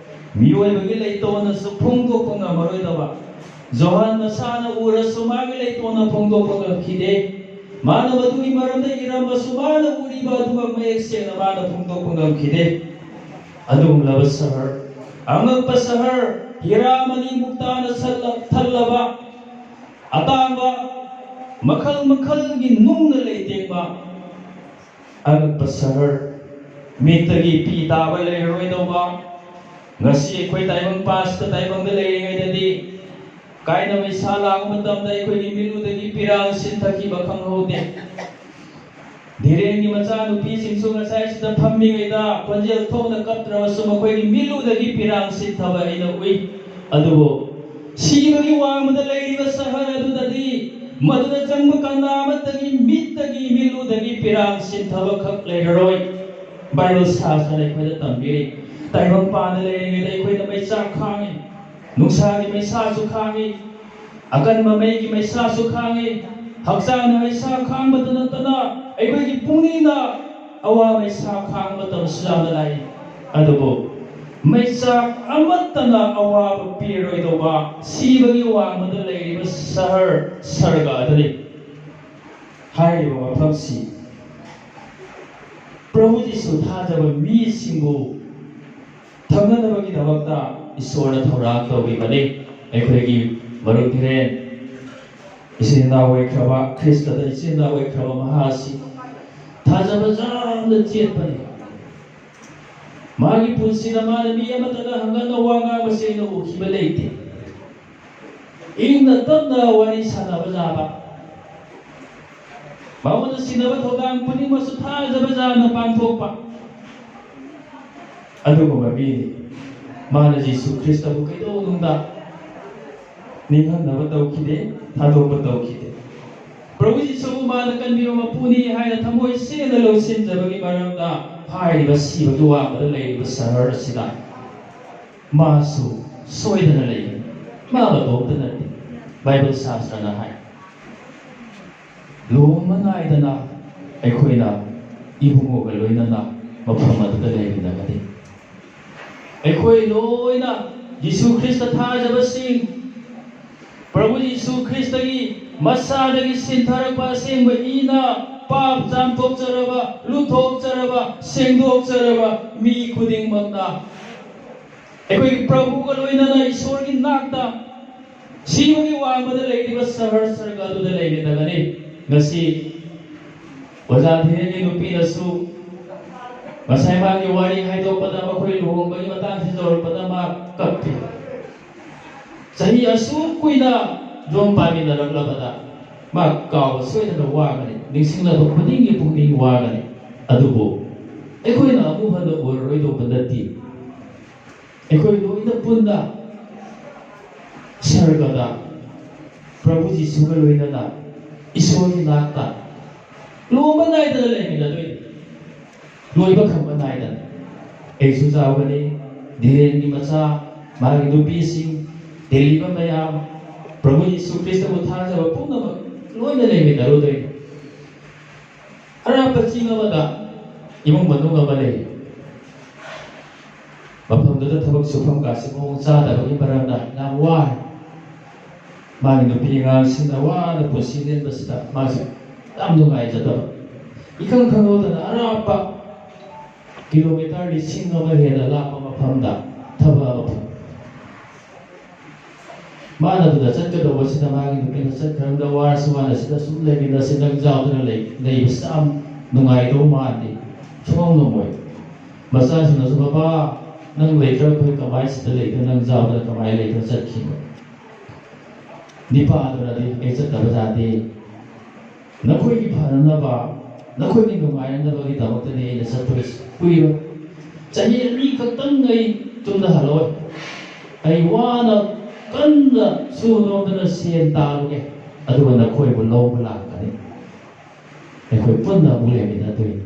ꯃꯤꯑꯣꯏꯕꯒꯤ ꯂꯩꯇꯣꯟꯅꯁꯨ ꯐꯣꯡꯗꯣꯛꯄ ꯉꯝꯃꯔꯣꯏꯗꯕ, ꯖꯣꯍꯥꯟ ꯃꯁꯥꯅ ꯎꯔꯁꯨ ꯃꯥꯒꯤ ꯂꯩꯇꯣꯟꯅ ꯐꯣꯡꯗꯣꯛꯄ ꯉꯝꯈꯤꯗꯦ꯫ ꯃꯥꯅ ꯃꯗꯨꯒꯤ ꯃꯔꯝꯗ ꯏꯔꯝꯕꯁꯨ ꯃꯥꯅ ꯎꯔꯤꯕ ꯑꯗꯨꯃꯛ ꯃꯌꯦꯛ ꯁꯦꯡꯅ ꯃꯥꯅ ꯐꯣꯡꯗꯣꯛꯄ ꯉꯝꯈꯤꯗꯦ꯫ ꯑꯗꯨꯒꯨꯝꯂꯕ ꯁꯍꯔ, ꯑꯉꯛꯄ ꯁꯍꯔ, ꯍꯤꯔꯥ ꯃꯅꯤ ꯃꯨꯛꯇꯥꯅ ꯁꯠꯂ-, ꯊꯜꯂꯕ, ꯑꯇꯥꯡꯕ ꯃꯈꯜ ꯃꯈꯜꯒꯤ ꯅꯨꯡꯅ ꯂꯩꯇꯦꯡꯕ ꯑꯉꯛꯄ ꯁꯍꯔ, ꯃꯤꯠꯇꯒꯤ ꯄꯤ ꯇꯥꯕ ꯂꯩꯔꯔꯣꯏꯗꯧꯕ, ꯉꯁꯤ ꯑꯩꯈꯣꯏ ꯇꯥꯏꯕꯪ ꯄꯥꯁꯇ ꯇꯥꯏꯕꯪꯗ ꯂꯩꯔꯤꯉꯩꯗꯗꯤ ꯀꯥꯏꯅ ꯃꯩꯁꯥ ꯂꯥꯡꯕ ꯃꯇꯝꯗ ꯑꯩꯈꯣꯏꯒꯤ ꯃꯤꯠꯂꯨꯗꯒꯤ ꯄꯤꯔꯥꯡ ꯁꯤꯟꯊꯈꯤꯕ ꯈꯪꯍꯧꯗꯦ꯫ ꯙꯤꯔꯦꯟꯒꯤ ꯃꯆꯥꯅꯨꯄꯤꯁꯤꯡꯁꯨ ꯉꯁꯥꯏꯁꯤꯗ ꯐꯝꯃꯤꯉꯩꯗ ꯈꯣꯟꯖꯦꯜ ꯊꯣꯛꯅ ꯀꯞꯇ꯭ꯔꯕꯁꯨ ꯃꯈꯣꯏꯒꯤ ꯃꯤꯠꯂꯨꯗꯒꯤ ꯄꯤꯔꯥꯡ ꯁꯤꯟꯊꯕ ꯑꯩꯅ ꯎꯏ꯫ ꯑꯗꯨꯕꯨ ꯁꯤꯕꯒꯤ ꯋꯥꯡꯃꯗ ꯂꯩꯔꯤꯕ ꯁꯍꯔ ꯑꯗꯨꯗꯗꯤ ꯃꯗꯨꯗ ꯆꯪꯕ ꯀꯅꯥ ꯑꯃꯠꯇꯒꯤ ꯃꯤꯠꯇꯒꯤ ꯃꯤꯠꯂꯨꯗꯒꯤ ꯄꯤꯔꯥꯡ ꯁꯤꯟꯊꯕ ꯈꯛ ꯂꯩꯔꯔꯣꯏ꯫ ꯕꯥꯏꯕꯜ ꯁꯥꯁꯅ ꯑꯩꯈꯣꯏꯗ ꯇꯝꯕꯤꯔꯤ꯫ ꯇꯥꯏꯕꯪ ꯄꯥꯟꯗ ꯂꯩꯔꯤꯉꯩꯗ ꯑꯩꯈꯣꯏꯅ ꯃꯩꯆꯥꯛ ꯈꯥꯡꯉꯤ, ꯅꯨꯡꯁꯥꯒꯤ ꯃꯩꯁꯥꯁꯨ ꯈꯥꯡꯉꯤ, ꯑꯀꯟꯕ ꯃꯩꯒꯤ ꯃꯩꯁꯥꯁꯨ ꯈꯥꯡꯉꯤ꯫ ꯍꯛꯆꯥꯡꯅ ꯃꯩꯁꯥ ꯈꯥꯡꯕꯇ ꯅꯠꯇꯅ ꯑꯩꯈꯣꯏꯒꯤ ꯄꯨꯛꯅꯤꯡꯅ ꯑꯋꯥ ꯃꯩꯁꯥ ꯈꯥꯡꯕ ꯃꯇꯝꯁꯨ ꯌꯥꯝꯅ ꯂꯥꯛꯏ꯫ ꯑꯗꯨꯕꯨ ꯃꯩꯆꯥꯛ ꯑꯃꯠꯇꯅ ꯑꯋꯥꯕ ꯄꯤꯔꯣꯏꯗꯧꯕ ꯁꯤꯕꯒꯤ ꯋꯥꯡꯃꯗ ꯂꯩꯔꯤꯕ ꯁꯍꯔ ꯁꯔꯒ ꯑꯗꯨꯅꯤ꯫ ꯍꯥꯏꯔꯤꯕ ꯃꯐꯝꯁꯤ ꯄ꯭ꯔꯚꯨ ꯖꯤꯁꯨ ꯊꯥꯖꯕ ꯃꯤꯁꯤꯡꯕꯨ ꯊꯝꯅꯅꯕꯒꯤꯗꯃꯛꯇ ꯏꯁꯣꯔꯅ ꯊꯧꯔꯥꯡ ꯇꯧꯕꯤꯕꯅꯤ꯫ ꯑꯩꯈꯣꯏꯒꯤ ꯃꯔꯨꯞ ꯙꯤꯔꯦꯟ, ꯏꯆꯤꯟ ꯏꯅꯥꯎ ꯑꯣꯏꯈ꯭ꯔꯕ, ꯈ꯭ꯔꯤꯁꯇꯗ ꯏꯆꯤꯟ ꯏꯅꯥꯎ ꯑꯣꯏꯈ꯭ꯔꯕ ꯃꯍꯥꯛ ꯑꯁꯤ ꯊꯥꯖꯕ ꯌꯥꯝꯅ ꯆꯦꯠꯄꯅꯤ꯫ ꯃꯥꯒꯤ ꯄꯨꯟꯁꯤꯗ ꯃꯥꯅ ꯃꯤ ꯑꯃꯠꯇꯗ ꯍꯪꯒꯠꯅ ꯋꯥ ꯉꯥꯡꯕꯁꯦ ꯑꯩꯅ ꯎꯈꯤꯕ ꯂꯩꯇꯦ꯫ ꯏꯪꯅ ꯇꯞꯅ ꯋꯥꯔꯤ ꯁꯥꯟꯅꯕ ꯌꯥꯕ, ꯃꯉꯣꯟꯗ ꯁꯤꯟꯅꯕ ꯊꯧꯗꯥꯡ ꯈꯨꯗꯤꯡꯃꯛꯁꯨ ꯊꯥꯖꯕ ꯌꯥꯝꯅ ꯄꯥꯡꯊꯣꯛꯄ ꯑꯗꯨꯒꯨꯝꯕ ꯃꯤꯅꯤ꯫ ꯃꯥꯅ ꯖꯤꯁꯨ ꯈ꯭ꯔꯤꯁꯇꯕꯨ ꯀꯩꯗꯧꯅꯨꯡꯗ ꯅꯤꯡꯍꯟꯅꯕ ꯇꯧꯈꯤꯗꯦ, ꯊꯥꯗꯣꯛꯄ ꯇꯧꯈꯤꯗꯦ꯫ ꯄ꯭ꯔꯚꯨ ꯖꯤꯁꯨꯕꯨ ꯃꯥꯅ ꯀꯟꯕꯤꯕ ꯃꯄꯨꯅꯤ ꯍꯥꯏꯅ ꯊꯃꯣꯏ ꯁꯦꯡꯅ ꯂꯧꯁꯤꯟꯖꯕꯒꯤ ꯃꯔꯝꯅ ꯍꯥꯏꯔꯤꯕ ꯁꯤꯕꯒꯤ ꯋꯥꯡꯃꯗ ꯂꯩꯔꯤꯕ ꯁꯍꯔ ꯑꯁꯤꯗ ꯃꯥꯁꯨ ꯁꯣꯏꯗꯅ ꯂꯩꯒꯅꯤ꯫ ꯃꯥ ꯃꯇꯣꯝꯇ ꯅꯠꯇꯦ꯫ ꯕꯥꯏꯕꯜ ꯁꯥꯁꯇ꯭ꯔꯅ ꯍꯥꯏ, ꯂꯨꯍꯣꯡꯕ ꯅꯥꯏꯗꯅ ꯑꯩꯈꯣꯏꯅ ꯏꯕꯨꯡꯉꯣꯒ ꯂꯣꯏꯅꯅ ꯃꯐꯝ ꯑꯗꯨꯗ ꯂꯩꯃꯤꯟꯅꯒꯅꯤ꯫ ꯑꯩꯈꯣꯏ ꯂꯣꯏꯅ ꯖꯤꯁꯨ ꯈ꯭ꯔꯤꯁꯇ ꯊꯥꯖꯕꯁꯤꯡ, ꯄ꯭ꯔꯚꯨ ꯖꯤꯁꯨ ꯈ꯭ꯔꯤꯁꯇꯒꯤ ꯃꯁꯥꯗꯒꯤ ꯁꯤꯟꯊꯔꯛꯄ ꯑꯁꯦꯡꯕ ꯏꯅ ꯄꯥꯞ ꯆꯥꯝꯊꯣꯛꯆꯔꯕ, ꯂꯨꯊꯣꯛꯆꯔꯕ, ꯁꯦꯡꯗꯣꯛꯆꯔꯕ ꯃꯤ ꯈꯨꯗꯤꯡꯃꯛꯅ ꯑꯩꯈꯣꯏꯒꯤ ꯄ꯭ꯔꯚꯨꯒ ꯂꯣꯏꯅꯅ ꯏꯁꯣꯔꯒꯤ ꯅꯥꯛꯇ ꯁꯤꯕꯒꯤ ꯋꯥꯡꯃꯗ ꯂꯩꯔꯤꯕ ꯁꯍꯔ ꯁꯔꯒ ꯑꯗꯨꯗ ꯂꯩꯒꯗꯕꯅꯤ꯫ ꯉꯁꯤ ꯑꯣꯖꯥ ꯙꯤꯔꯦꯟꯒꯤ ꯅꯨꯄꯤꯅꯁꯨ ꯉꯁꯥꯏ ꯃꯥꯒꯤ ꯋꯥꯔꯤ ꯍꯥꯏꯗꯣꯛꯄꯗ, ꯃꯈꯣꯏ ꯂꯨꯍꯣꯡꯕꯒꯤ ꯃꯇꯥꯡꯁꯤ ꯌꯧꯔꯛꯄꯗ ꯃꯥ ꯀꯞꯄꯤ꯫ ꯆꯍꯤ ꯑꯁꯨꯛ ꯀꯨꯏꯅ ꯌꯨꯝ ꯄꯥꯟꯃꯤꯟꯅꯔꯛꯂꯕꯗ ꯃꯥ ꯀꯥꯎꯕ ꯁꯣꯏꯗꯅ ꯋꯥꯒꯅꯤ, ꯅꯤꯡꯁꯤꯡꯂꯕ ꯈꯨꯗꯤꯡꯒꯤ ꯄꯨꯛꯅꯤꯡ ꯋꯥꯒꯅꯤ꯫ ꯑꯗꯨꯕꯨ ꯑꯩꯈꯣꯏꯅ ꯑꯃꯨꯛ ꯍꯟꯅ ꯎꯔꯔꯣꯏꯗꯧꯕ ꯅꯠꯇꯦ꯫ ꯑꯩꯈꯣꯏ ꯂꯣꯏꯅ ꯄꯨꯟꯅ ꯁꯔꯒꯗ ꯄ꯭ꯔꯚꯨ ꯖꯤꯁꯨꯒ ꯂꯣꯏꯅꯅ ꯏꯁꯣꯔꯒꯤ ꯅꯥꯛꯇ ꯂꯨꯍꯣꯡꯕ ꯅꯥꯏꯗꯅ ꯂꯩꯃꯤꯟꯅꯗꯣꯏꯅꯤ꯫ ꯂꯣꯏꯕ ꯈꯝꯕ ꯅꯥꯏꯗꯅ꯫ ꯑꯩꯁꯨ ꯆꯥꯎꯒꯅꯤ, ꯗꯤꯂꯦꯟꯒꯤ ꯃꯆꯥ, ꯃꯥꯒꯤ ꯅꯨꯄꯤꯁꯤꯡ, ꯇꯤꯜꯂꯤꯕ ꯃꯌꯥꯝ, ꯄ꯭ꯔꯚꯨ ꯌꯤꯁꯨ ꯈ꯭ꯔꯤꯁꯇꯕꯨ ꯊꯥꯖꯕ ꯄꯨꯝꯅꯃꯛ ꯂꯣꯏꯅ ꯂꯩꯃꯤꯟꯅꯔꯨꯗꯣꯏꯅꯤ꯫ ꯑꯔꯥꯞꯄ ꯆꯤꯡ ꯑꯃꯗ ꯏꯃꯨꯡ ꯃꯅꯨꯡ ꯑꯃ ꯂꯩ꯫ ꯃꯐꯝꯗꯨꯗ ꯊꯕꯛ ꯁꯨꯐꯝ ꯀꯥꯁꯤ ꯃꯑꯣꯡ ꯆꯥꯗꯕꯒꯤ ꯃꯔꯝꯅ ꯌꯥꯝ ꯋꯥꯔꯦ꯫ ꯃꯥꯒꯤ ꯅꯨꯄꯤ ꯑꯉꯥꯡꯁꯤꯡꯅ ꯋꯥꯅ ꯄꯨꯟꯁꯤ ꯂꯦꯟꯕꯁꯤꯗ ꯃꯥꯁꯨ ꯌꯥꯝ ꯅꯨꯡꯉꯥꯏꯖꯗꯕ꯫ ꯏꯈꯪ ꯈꯪꯍꯧꯗꯅ ꯑꯔꯥꯞꯄ ꯀꯤꯂꯣꯃꯤꯇꯔ ꯂꯤꯁꯤꯡ ꯑꯃ ꯍꯦꯟꯅ ꯂꯥꯞꯄ ꯃꯐꯝꯗ ꯊꯕꯛ ꯑꯃ ꯐꯪ-, ꯃꯥꯅ ꯑꯗꯨꯗ ꯆꯠꯀꯗꯧꯕꯁꯤꯗ ꯃꯥꯒꯤ ꯅꯨꯄꯤꯅ ꯆꯠꯈ꯭ꯔꯕꯗ ꯋꯥꯔꯁꯨ ꯋꯥꯅ ꯁꯤꯗ ꯁꯨꯝ ꯂꯩꯃꯤꯟꯅꯁꯤ, ꯅꯪ ꯌꯥꯎꯗꯅ ꯂꯩ-, ꯂꯩꯕꯁꯤ ꯌꯥꯝ ꯅꯨꯡꯉꯥꯏꯗꯧ ꯃꯥꯟꯗꯦ, ꯁꯨꯡꯉꯝ ꯉꯝꯃꯣꯏ꯫ ꯃꯆꯥꯁꯤꯡꯅꯁꯨ, "ꯕꯕꯥ, ꯅꯪ ꯂꯩꯇ꯭ꯔꯒ ꯑꯩꯈꯣꯏ ꯀꯃꯥꯏꯅ ꯁꯤꯗ ꯂꯩꯗꯣꯏꯅꯣ? ꯅꯪ ꯌꯥꯎꯗꯅ ꯀꯃꯥꯏꯅ ꯂꯩꯗꯣꯏꯅꯣ?" ꯆꯠꯈꯤꯕ꯫ ꯅꯤꯄꯥꯗꯨꯅꯗꯤ, "ꯑꯩ ꯆꯠꯇꯕ ꯌꯥꯗꯦ, ꯅꯈꯣꯏꯒꯤ ꯐꯅꯅꯕ, ꯅꯈꯣꯏꯒꯤ ꯅꯨꯡꯉꯥꯏꯅꯅꯕꯒꯤꯗꯃꯛꯇꯅꯤ ꯑꯩꯅ ꯆꯠꯇꯣꯏꯁꯤ꯫ ꯀꯨꯏꯔꯣꯏ, ꯆꯍꯤ ꯑꯅꯤ ꯈꯛꯇꯪ ꯑꯩ ꯌꯨꯝꯗ ꯍꯜꯂꯛꯑꯣꯏ꯫ ꯑꯩ ꯋꯥꯅ ꯀꯟꯅ ꯁꯨ ꯅꯣꯝꯗꯅ ꯁꯦꯟ ꯇꯥꯜꯂꯨꯒꯦ, ꯑꯗꯨꯒ ꯅꯈꯣꯏꯕꯨ ꯂꯧꯕ ꯂꯥꯛꯀꯅꯤ꯫ ꯑꯩꯈꯣꯏ ꯄꯨꯟꯅ ꯑꯃꯨꯛ ꯂꯩꯃꯤꯟꯅꯗꯣꯏꯅꯤ꯫"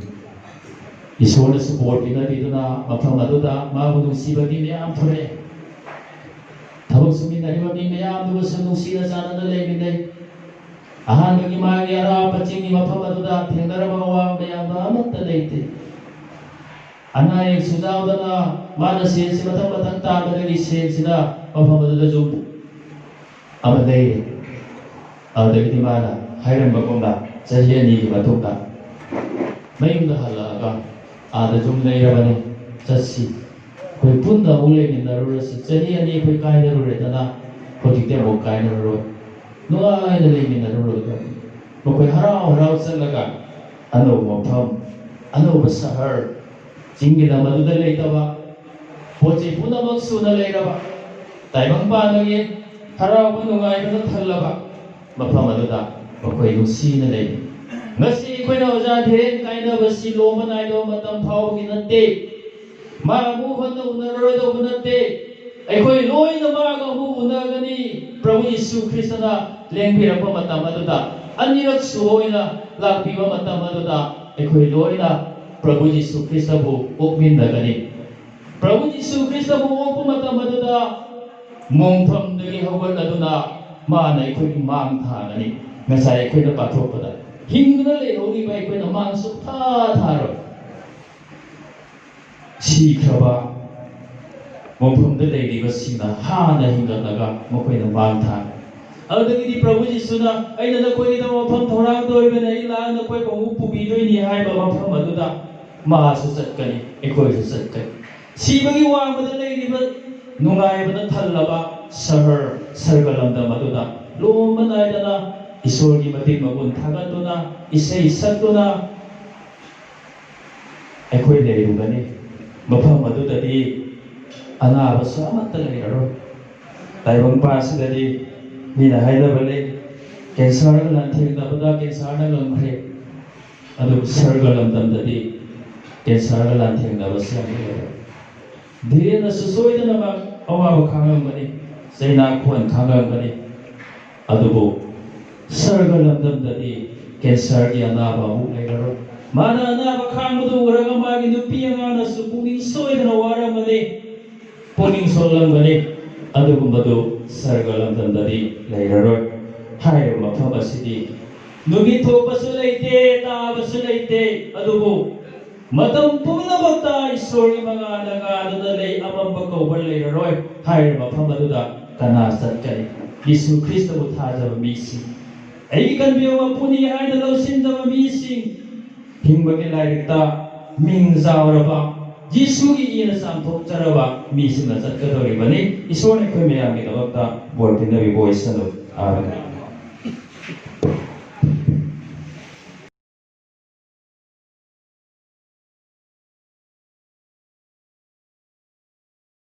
ꯏꯁꯣꯔꯅꯁꯨ ꯕꯣꯔ ꯄꯤꯅꯕꯤꯗꯨꯅ ꯃꯐꯝ ꯑꯗꯨꯗ ꯃꯥꯕꯨ ꯅꯨꯡꯁꯤꯕ ꯃꯤ ꯃꯌꯥꯝ ꯊꯣꯔꯛꯑꯦ꯫ ꯊꯕꯛ ꯁꯨꯃꯤꯟꯅꯔꯤꯕ ꯃꯤ ꯃꯌꯥꯝꯗꯨꯒꯁꯨ ꯅꯨꯡꯁꯤꯅ ꯆꯥꯟꯅꯅ ꯂꯩꯃꯤꯟꯅꯩ꯫ ꯑꯍꯥꯟꯕꯒꯤ ꯃꯥꯒꯤ ꯑꯔꯥꯞꯄ ꯆꯤꯡꯒꯤ ꯃꯐꯝ ꯑꯗꯨꯗ ꯊꯦꯡꯅꯔꯕ ꯑꯋꯥꯕ ꯃꯌꯥꯝꯗꯣ ꯑꯃꯠꯇ ꯂꯩꯇꯦ꯫ ꯑꯅꯥ ꯑꯌꯦꯛꯁꯨ ꯌꯥꯎꯗꯅ ꯃꯥꯅ ꯁꯦꯟꯁꯤ ꯃꯊꯪ ꯃꯊꯪ ꯇꯥꯟꯕꯗꯒꯤ ꯁꯦꯟꯁꯤꯅ ꯃꯐꯝ ꯑꯗꯨꯗ ꯌꯨꯝ ꯑꯃ ꯂꯩꯔꯦ꯫ ꯑꯗꯨꯗꯒꯤꯗꯤ ꯃꯥꯅ ꯍꯥꯏꯔꯝꯕꯒꯨꯝꯅ ꯆꯍꯤ ꯑꯅꯤꯒꯤ ꯃꯇꯨꯡꯗ ꯃꯌꯨꯝꯗ ꯍꯜꯂꯛꯑꯒ ꯑꯥꯗ ꯌꯨꯝ ꯂꯩꯔꯕꯅꯤ, ꯆꯠꯁꯤ, ꯑꯩꯈꯣꯏ ꯄꯨꯟꯅ ꯑꯃꯨꯛ ꯂꯩꯃꯤꯟꯅꯔꯨꯔꯁꯤ꯫ ꯆꯍꯤ ꯑꯅꯤ ꯑꯩꯈꯣꯏ ꯀꯥꯏꯅꯔꯨꯔꯦꯗꯅ, ꯍꯧꯖꯤꯛꯇꯤ ꯑꯃꯨꯛ ꯀꯥꯏꯅꯔꯔꯣꯏ, ꯅꯨꯡꯉꯥꯏꯅ ꯂꯩꯃꯤꯟꯅꯔꯨꯔꯒ꯫ ꯃꯈꯣꯏ ꯍꯔꯥꯎ ꯍꯔꯥꯎ ꯆꯠꯂꯒ ꯑꯅꯧꯕ ꯃꯐꯝ, ꯑꯅꯧꯕ ꯁꯍꯔ, ꯆꯤꯡꯒꯤ ꯂꯝ ꯑꯗꯨꯗ ꯂꯩꯇꯕ, ꯄꯣꯠ ꯆꯩ ꯄꯨꯝꯅꯃꯛ ꯁꯨꯅ ꯂꯩꯔꯕ, ꯇꯥꯏꯕꯪꯄꯥꯟꯗꯒꯤ ꯍꯔꯥꯎꯕ ꯅꯨꯡꯉꯥꯏꯕꯅ ꯊꯜꯂꯕ ꯃꯐꯝ ꯑꯗꯨꯗ ꯃꯈꯣꯏ ꯅꯨꯡꯁꯤꯅ ꯂꯩ꯫ ꯉꯁꯤ ꯑꯩꯈꯣꯏꯅ ꯑꯣꯖꯥ ꯙꯤꯔꯦꯟ ꯀꯥꯏꯅꯕꯁꯤ ꯂꯣꯝꯕ ꯅꯥꯏꯗꯕ ꯃꯇꯝ ꯐꯥꯎꯕꯒꯤ ꯅꯠꯇꯦ꯫ ꯃꯥ ꯑꯃꯨꯛ ꯍꯟꯅ ꯎꯅꯔꯔꯣꯏꯗꯧꯕ ꯅꯠꯇꯦ꯫ ꯑꯩꯈꯣꯏ ꯂꯣꯏꯅ ꯃꯥꯒ ꯑꯃꯨꯛ ꯎꯅꯒꯅꯤ꯫ ꯄ꯭ꯔꯚꯨ ꯌꯤꯁꯨ ꯈ꯭ꯔꯤꯁꯇꯅ ꯂꯦꯡꯕꯤꯔꯛꯄ ꯃꯇꯝ ꯑꯗꯨꯗ, ꯑꯅꯤꯔꯛ ꯁꯨꯕ ꯑꯣꯏꯅ ꯂꯥꯛꯄꯤꯕ ꯃꯇꯝ ꯑꯗꯨꯗ, ꯑꯩꯈꯣꯏ ꯂꯣꯏꯅ ꯄ꯭ꯔꯚꯨ ꯌꯤꯁꯨ ꯈ꯭ꯔꯤꯁꯇꯕꯨ ꯑꯣꯛꯃꯤꯟꯅꯒꯅꯤ꯫ ꯄ꯭ꯔꯚꯨ ꯌꯤꯁꯨ ꯈ꯭ꯔꯤꯁꯇꯕꯨ ꯑꯣꯛꯄ ꯃꯇꯝ ꯑꯗꯨꯗ ꯃꯣꯡꯐꯝꯗꯒꯤ ꯍꯧꯒꯠꯂꯗꯨꯅ ꯃꯥꯅ ꯑꯩꯈꯣꯏꯒꯤ ꯃꯥꯡ ꯊꯥꯒꯅꯤ꯫ ꯉꯁꯥꯏ ꯑꯩꯈꯣꯏꯅ ꯄꯥꯊꯣꯛꯄꯗ, ꯍꯤꯡꯗꯨꯅ ꯂꯩꯍꯧꯔꯤꯕ ꯑꯩꯈꯣꯏꯅ ꯃꯥꯡ ꯁꯨꯛꯊꯥ ꯊꯥꯔꯣꯏ꯫ ꯁꯤꯈ꯭ꯔꯕ ꯃꯐꯝꯗ ꯂꯩꯔꯤꯕꯁꯤꯡꯅ ꯍꯥꯟꯅ ꯍꯤꯡꯒꯠꯂꯒ ꯃꯈꯣꯏꯅ ꯃꯥꯡ ꯊꯥꯒꯅꯤ꯫ ꯑꯗꯨꯗꯒꯤꯗꯤ ꯄ꯭ꯔꯚꯨ ꯌꯤꯁꯨꯅ, "ꯑꯩꯅ ꯅꯈꯣꯏꯒꯤꯗꯃꯛ ꯃꯐꯝ ꯊꯧꯔꯥꯡ ꯇꯧꯔꯤꯕꯅꯤ, ꯑꯩ ꯂꯥꯛꯑꯒ ꯅꯈꯣꯏꯕꯨ ꯑꯃꯨꯛ ꯄꯨꯕꯤꯗꯣꯏꯅꯤ" ꯍꯥꯏꯕ ꯃꯐꯝ ꯑꯗꯨꯗ ꯃꯥꯁꯨ ꯆꯠꯀꯅꯤ, ꯑꯩꯈꯣꯏꯁꯨ ꯆꯠꯀꯅꯤ꯫ ꯁꯤꯕꯒꯤ ꯋꯥꯡꯃꯗ ꯂꯩꯔꯤꯕ ꯅꯨꯡꯉꯥꯏꯕꯅ ꯊꯜꯂꯕ ꯁꯍꯔ, ꯁꯔꯒ ꯂꯝꯗꯝ ꯑꯗꯨꯗ ꯂꯣꯝꯕ ꯅꯥꯏꯗꯅ ꯏꯁꯣꯔꯒꯤ ꯃꯇꯤꯛ ꯃꯒꯨꯟ ꯊꯥꯒꯠꯇꯨꯅ, ꯏꯁꯩ ꯁꯛꯇꯨꯅ ꯑꯩꯈꯣꯏ ꯂꯩꯔꯨꯒꯅꯤ꯫ ꯃꯐꯝ ꯑꯗꯨꯗꯗꯤ ꯑꯅꯥꯕꯁꯨ ꯑꯃꯠꯇ ꯂꯩꯔꯔꯣꯏ꯫ ꯇꯥꯏꯕꯪꯄꯥꯟꯁꯤꯗꯗꯤ ꯃꯤꯅ ꯍꯥꯏꯅꯕ ꯂꯩ, "ꯀꯦꯟꯁꯔꯒ ꯂꯥꯟꯊꯦꯡꯅꯕꯗ ꯀꯦꯟꯁꯔꯅ ꯉꯝꯈ꯭ꯔꯦ"꯫ ꯑꯗꯨꯕꯨ ꯁꯔꯒ ꯂꯝꯗꯝꯗꯗꯤ ꯀꯦꯟꯁꯔꯒ ꯂꯥꯟꯊꯦꯡꯅꯕꯁꯤ ꯑꯃꯨꯛ ꯂꯩꯔꯔꯣꯏ꯫ ꯙꯤꯔꯦꯟꯅꯁꯨ ꯁꯣꯏꯗꯅꯃꯛ ꯑꯋꯥꯕ ꯈꯥꯡꯂꯝꯒꯅꯤ, ꯆꯩꯅꯥ ꯈꯣꯟ ꯈꯥꯡꯂꯝꯒꯅꯤ꯫ ꯑꯗꯨꯕꯨ ꯁꯔꯒ ꯂꯝꯗꯝꯗꯗꯤ ꯀꯦꯟꯁꯔꯒꯤ ꯑꯅꯥꯕ ꯑꯃꯨꯛ ꯂꯩꯔꯔꯣꯏ꯫ ꯃꯥꯅ ꯑꯅꯥꯕ ꯈꯥꯡꯕꯗꯨ ꯎꯔꯒ ꯃꯥꯒꯤ ꯅꯨꯄꯤ ꯑꯉꯥꯡꯅꯁꯨ ꯄꯨꯛꯅꯤꯡ ꯁꯣꯏꯗꯅ ꯋꯥꯔꯝꯒꯅꯤ, ꯄꯨꯛꯅꯤꯡ ꯁꯣꯛꯂꯝꯒꯅꯤ꯫ ꯑꯗꯨꯒꯨꯝꯕꯗꯨ ꯁꯔꯒ ꯂꯝꯗꯝꯗꯗꯤ ꯂꯩꯔꯔꯣꯏ꯫ ꯍꯥꯏꯔꯤꯕ ꯃꯐꯝ ꯑꯁꯤꯗꯤ ꯅꯨꯃꯤꯠ ꯊꯣꯛꯄꯁꯨ ꯂꯩꯇꯦ, ꯇꯥꯕꯁꯨ ꯂꯩꯇꯦ, ꯑꯗꯨꯕꯨ ꯃꯇꯝ ꯄꯨꯝꯅꯃꯛꯇ ꯏꯁꯣꯔꯒꯤ ꯃꯉꯥꯜꯅ ꯉꯥꯟꯗꯨꯅ ꯂꯩ, ꯑꯃꯝꯕ ꯀꯧꯕ ꯂꯩꯔꯔꯣꯏ꯫ ꯍꯥꯏꯔꯤꯕ ꯃꯐꯝ ꯑꯗꯨꯗ ꯀꯅꯥ ꯆꯠꯀꯅꯤ? ꯌꯤꯁꯨ ꯈ꯭ꯔꯤꯁꯇꯕꯨ ꯊꯥꯖꯕ ꯃꯤꯁꯤꯡ, ꯑꯩꯒꯤ ꯀꯟꯕꯤꯕ ꯃꯄꯨꯅꯤ ꯍꯥꯏꯅ ꯂꯧꯁꯤꯟꯖꯕ ꯃꯤꯁꯤꯡ, ꯍꯤꯡꯕꯒꯤ ꯂꯥꯏꯔꯤꯛꯇ ꯃꯤꯡ ꯆꯥꯎꯔꯕ ꯖꯤꯁꯨꯒꯤ ꯏꯅ ꯆꯥꯝꯊꯣꯛꯆꯔꯕ ꯃꯤꯁꯤꯡꯅ ꯆꯠꯀꯗꯧꯔꯤꯕꯅꯤ꯫ ꯏꯁꯣꯔꯅ ꯑꯩꯈꯣꯏ ꯃꯌꯥꯝꯒꯤꯗꯃꯛꯇ ꯕꯣꯔ ꯄꯤꯅꯕꯤꯕ ꯑꯣꯏꯁꯅꯨ꯫ ꯑꯥꯃꯦꯟ꯫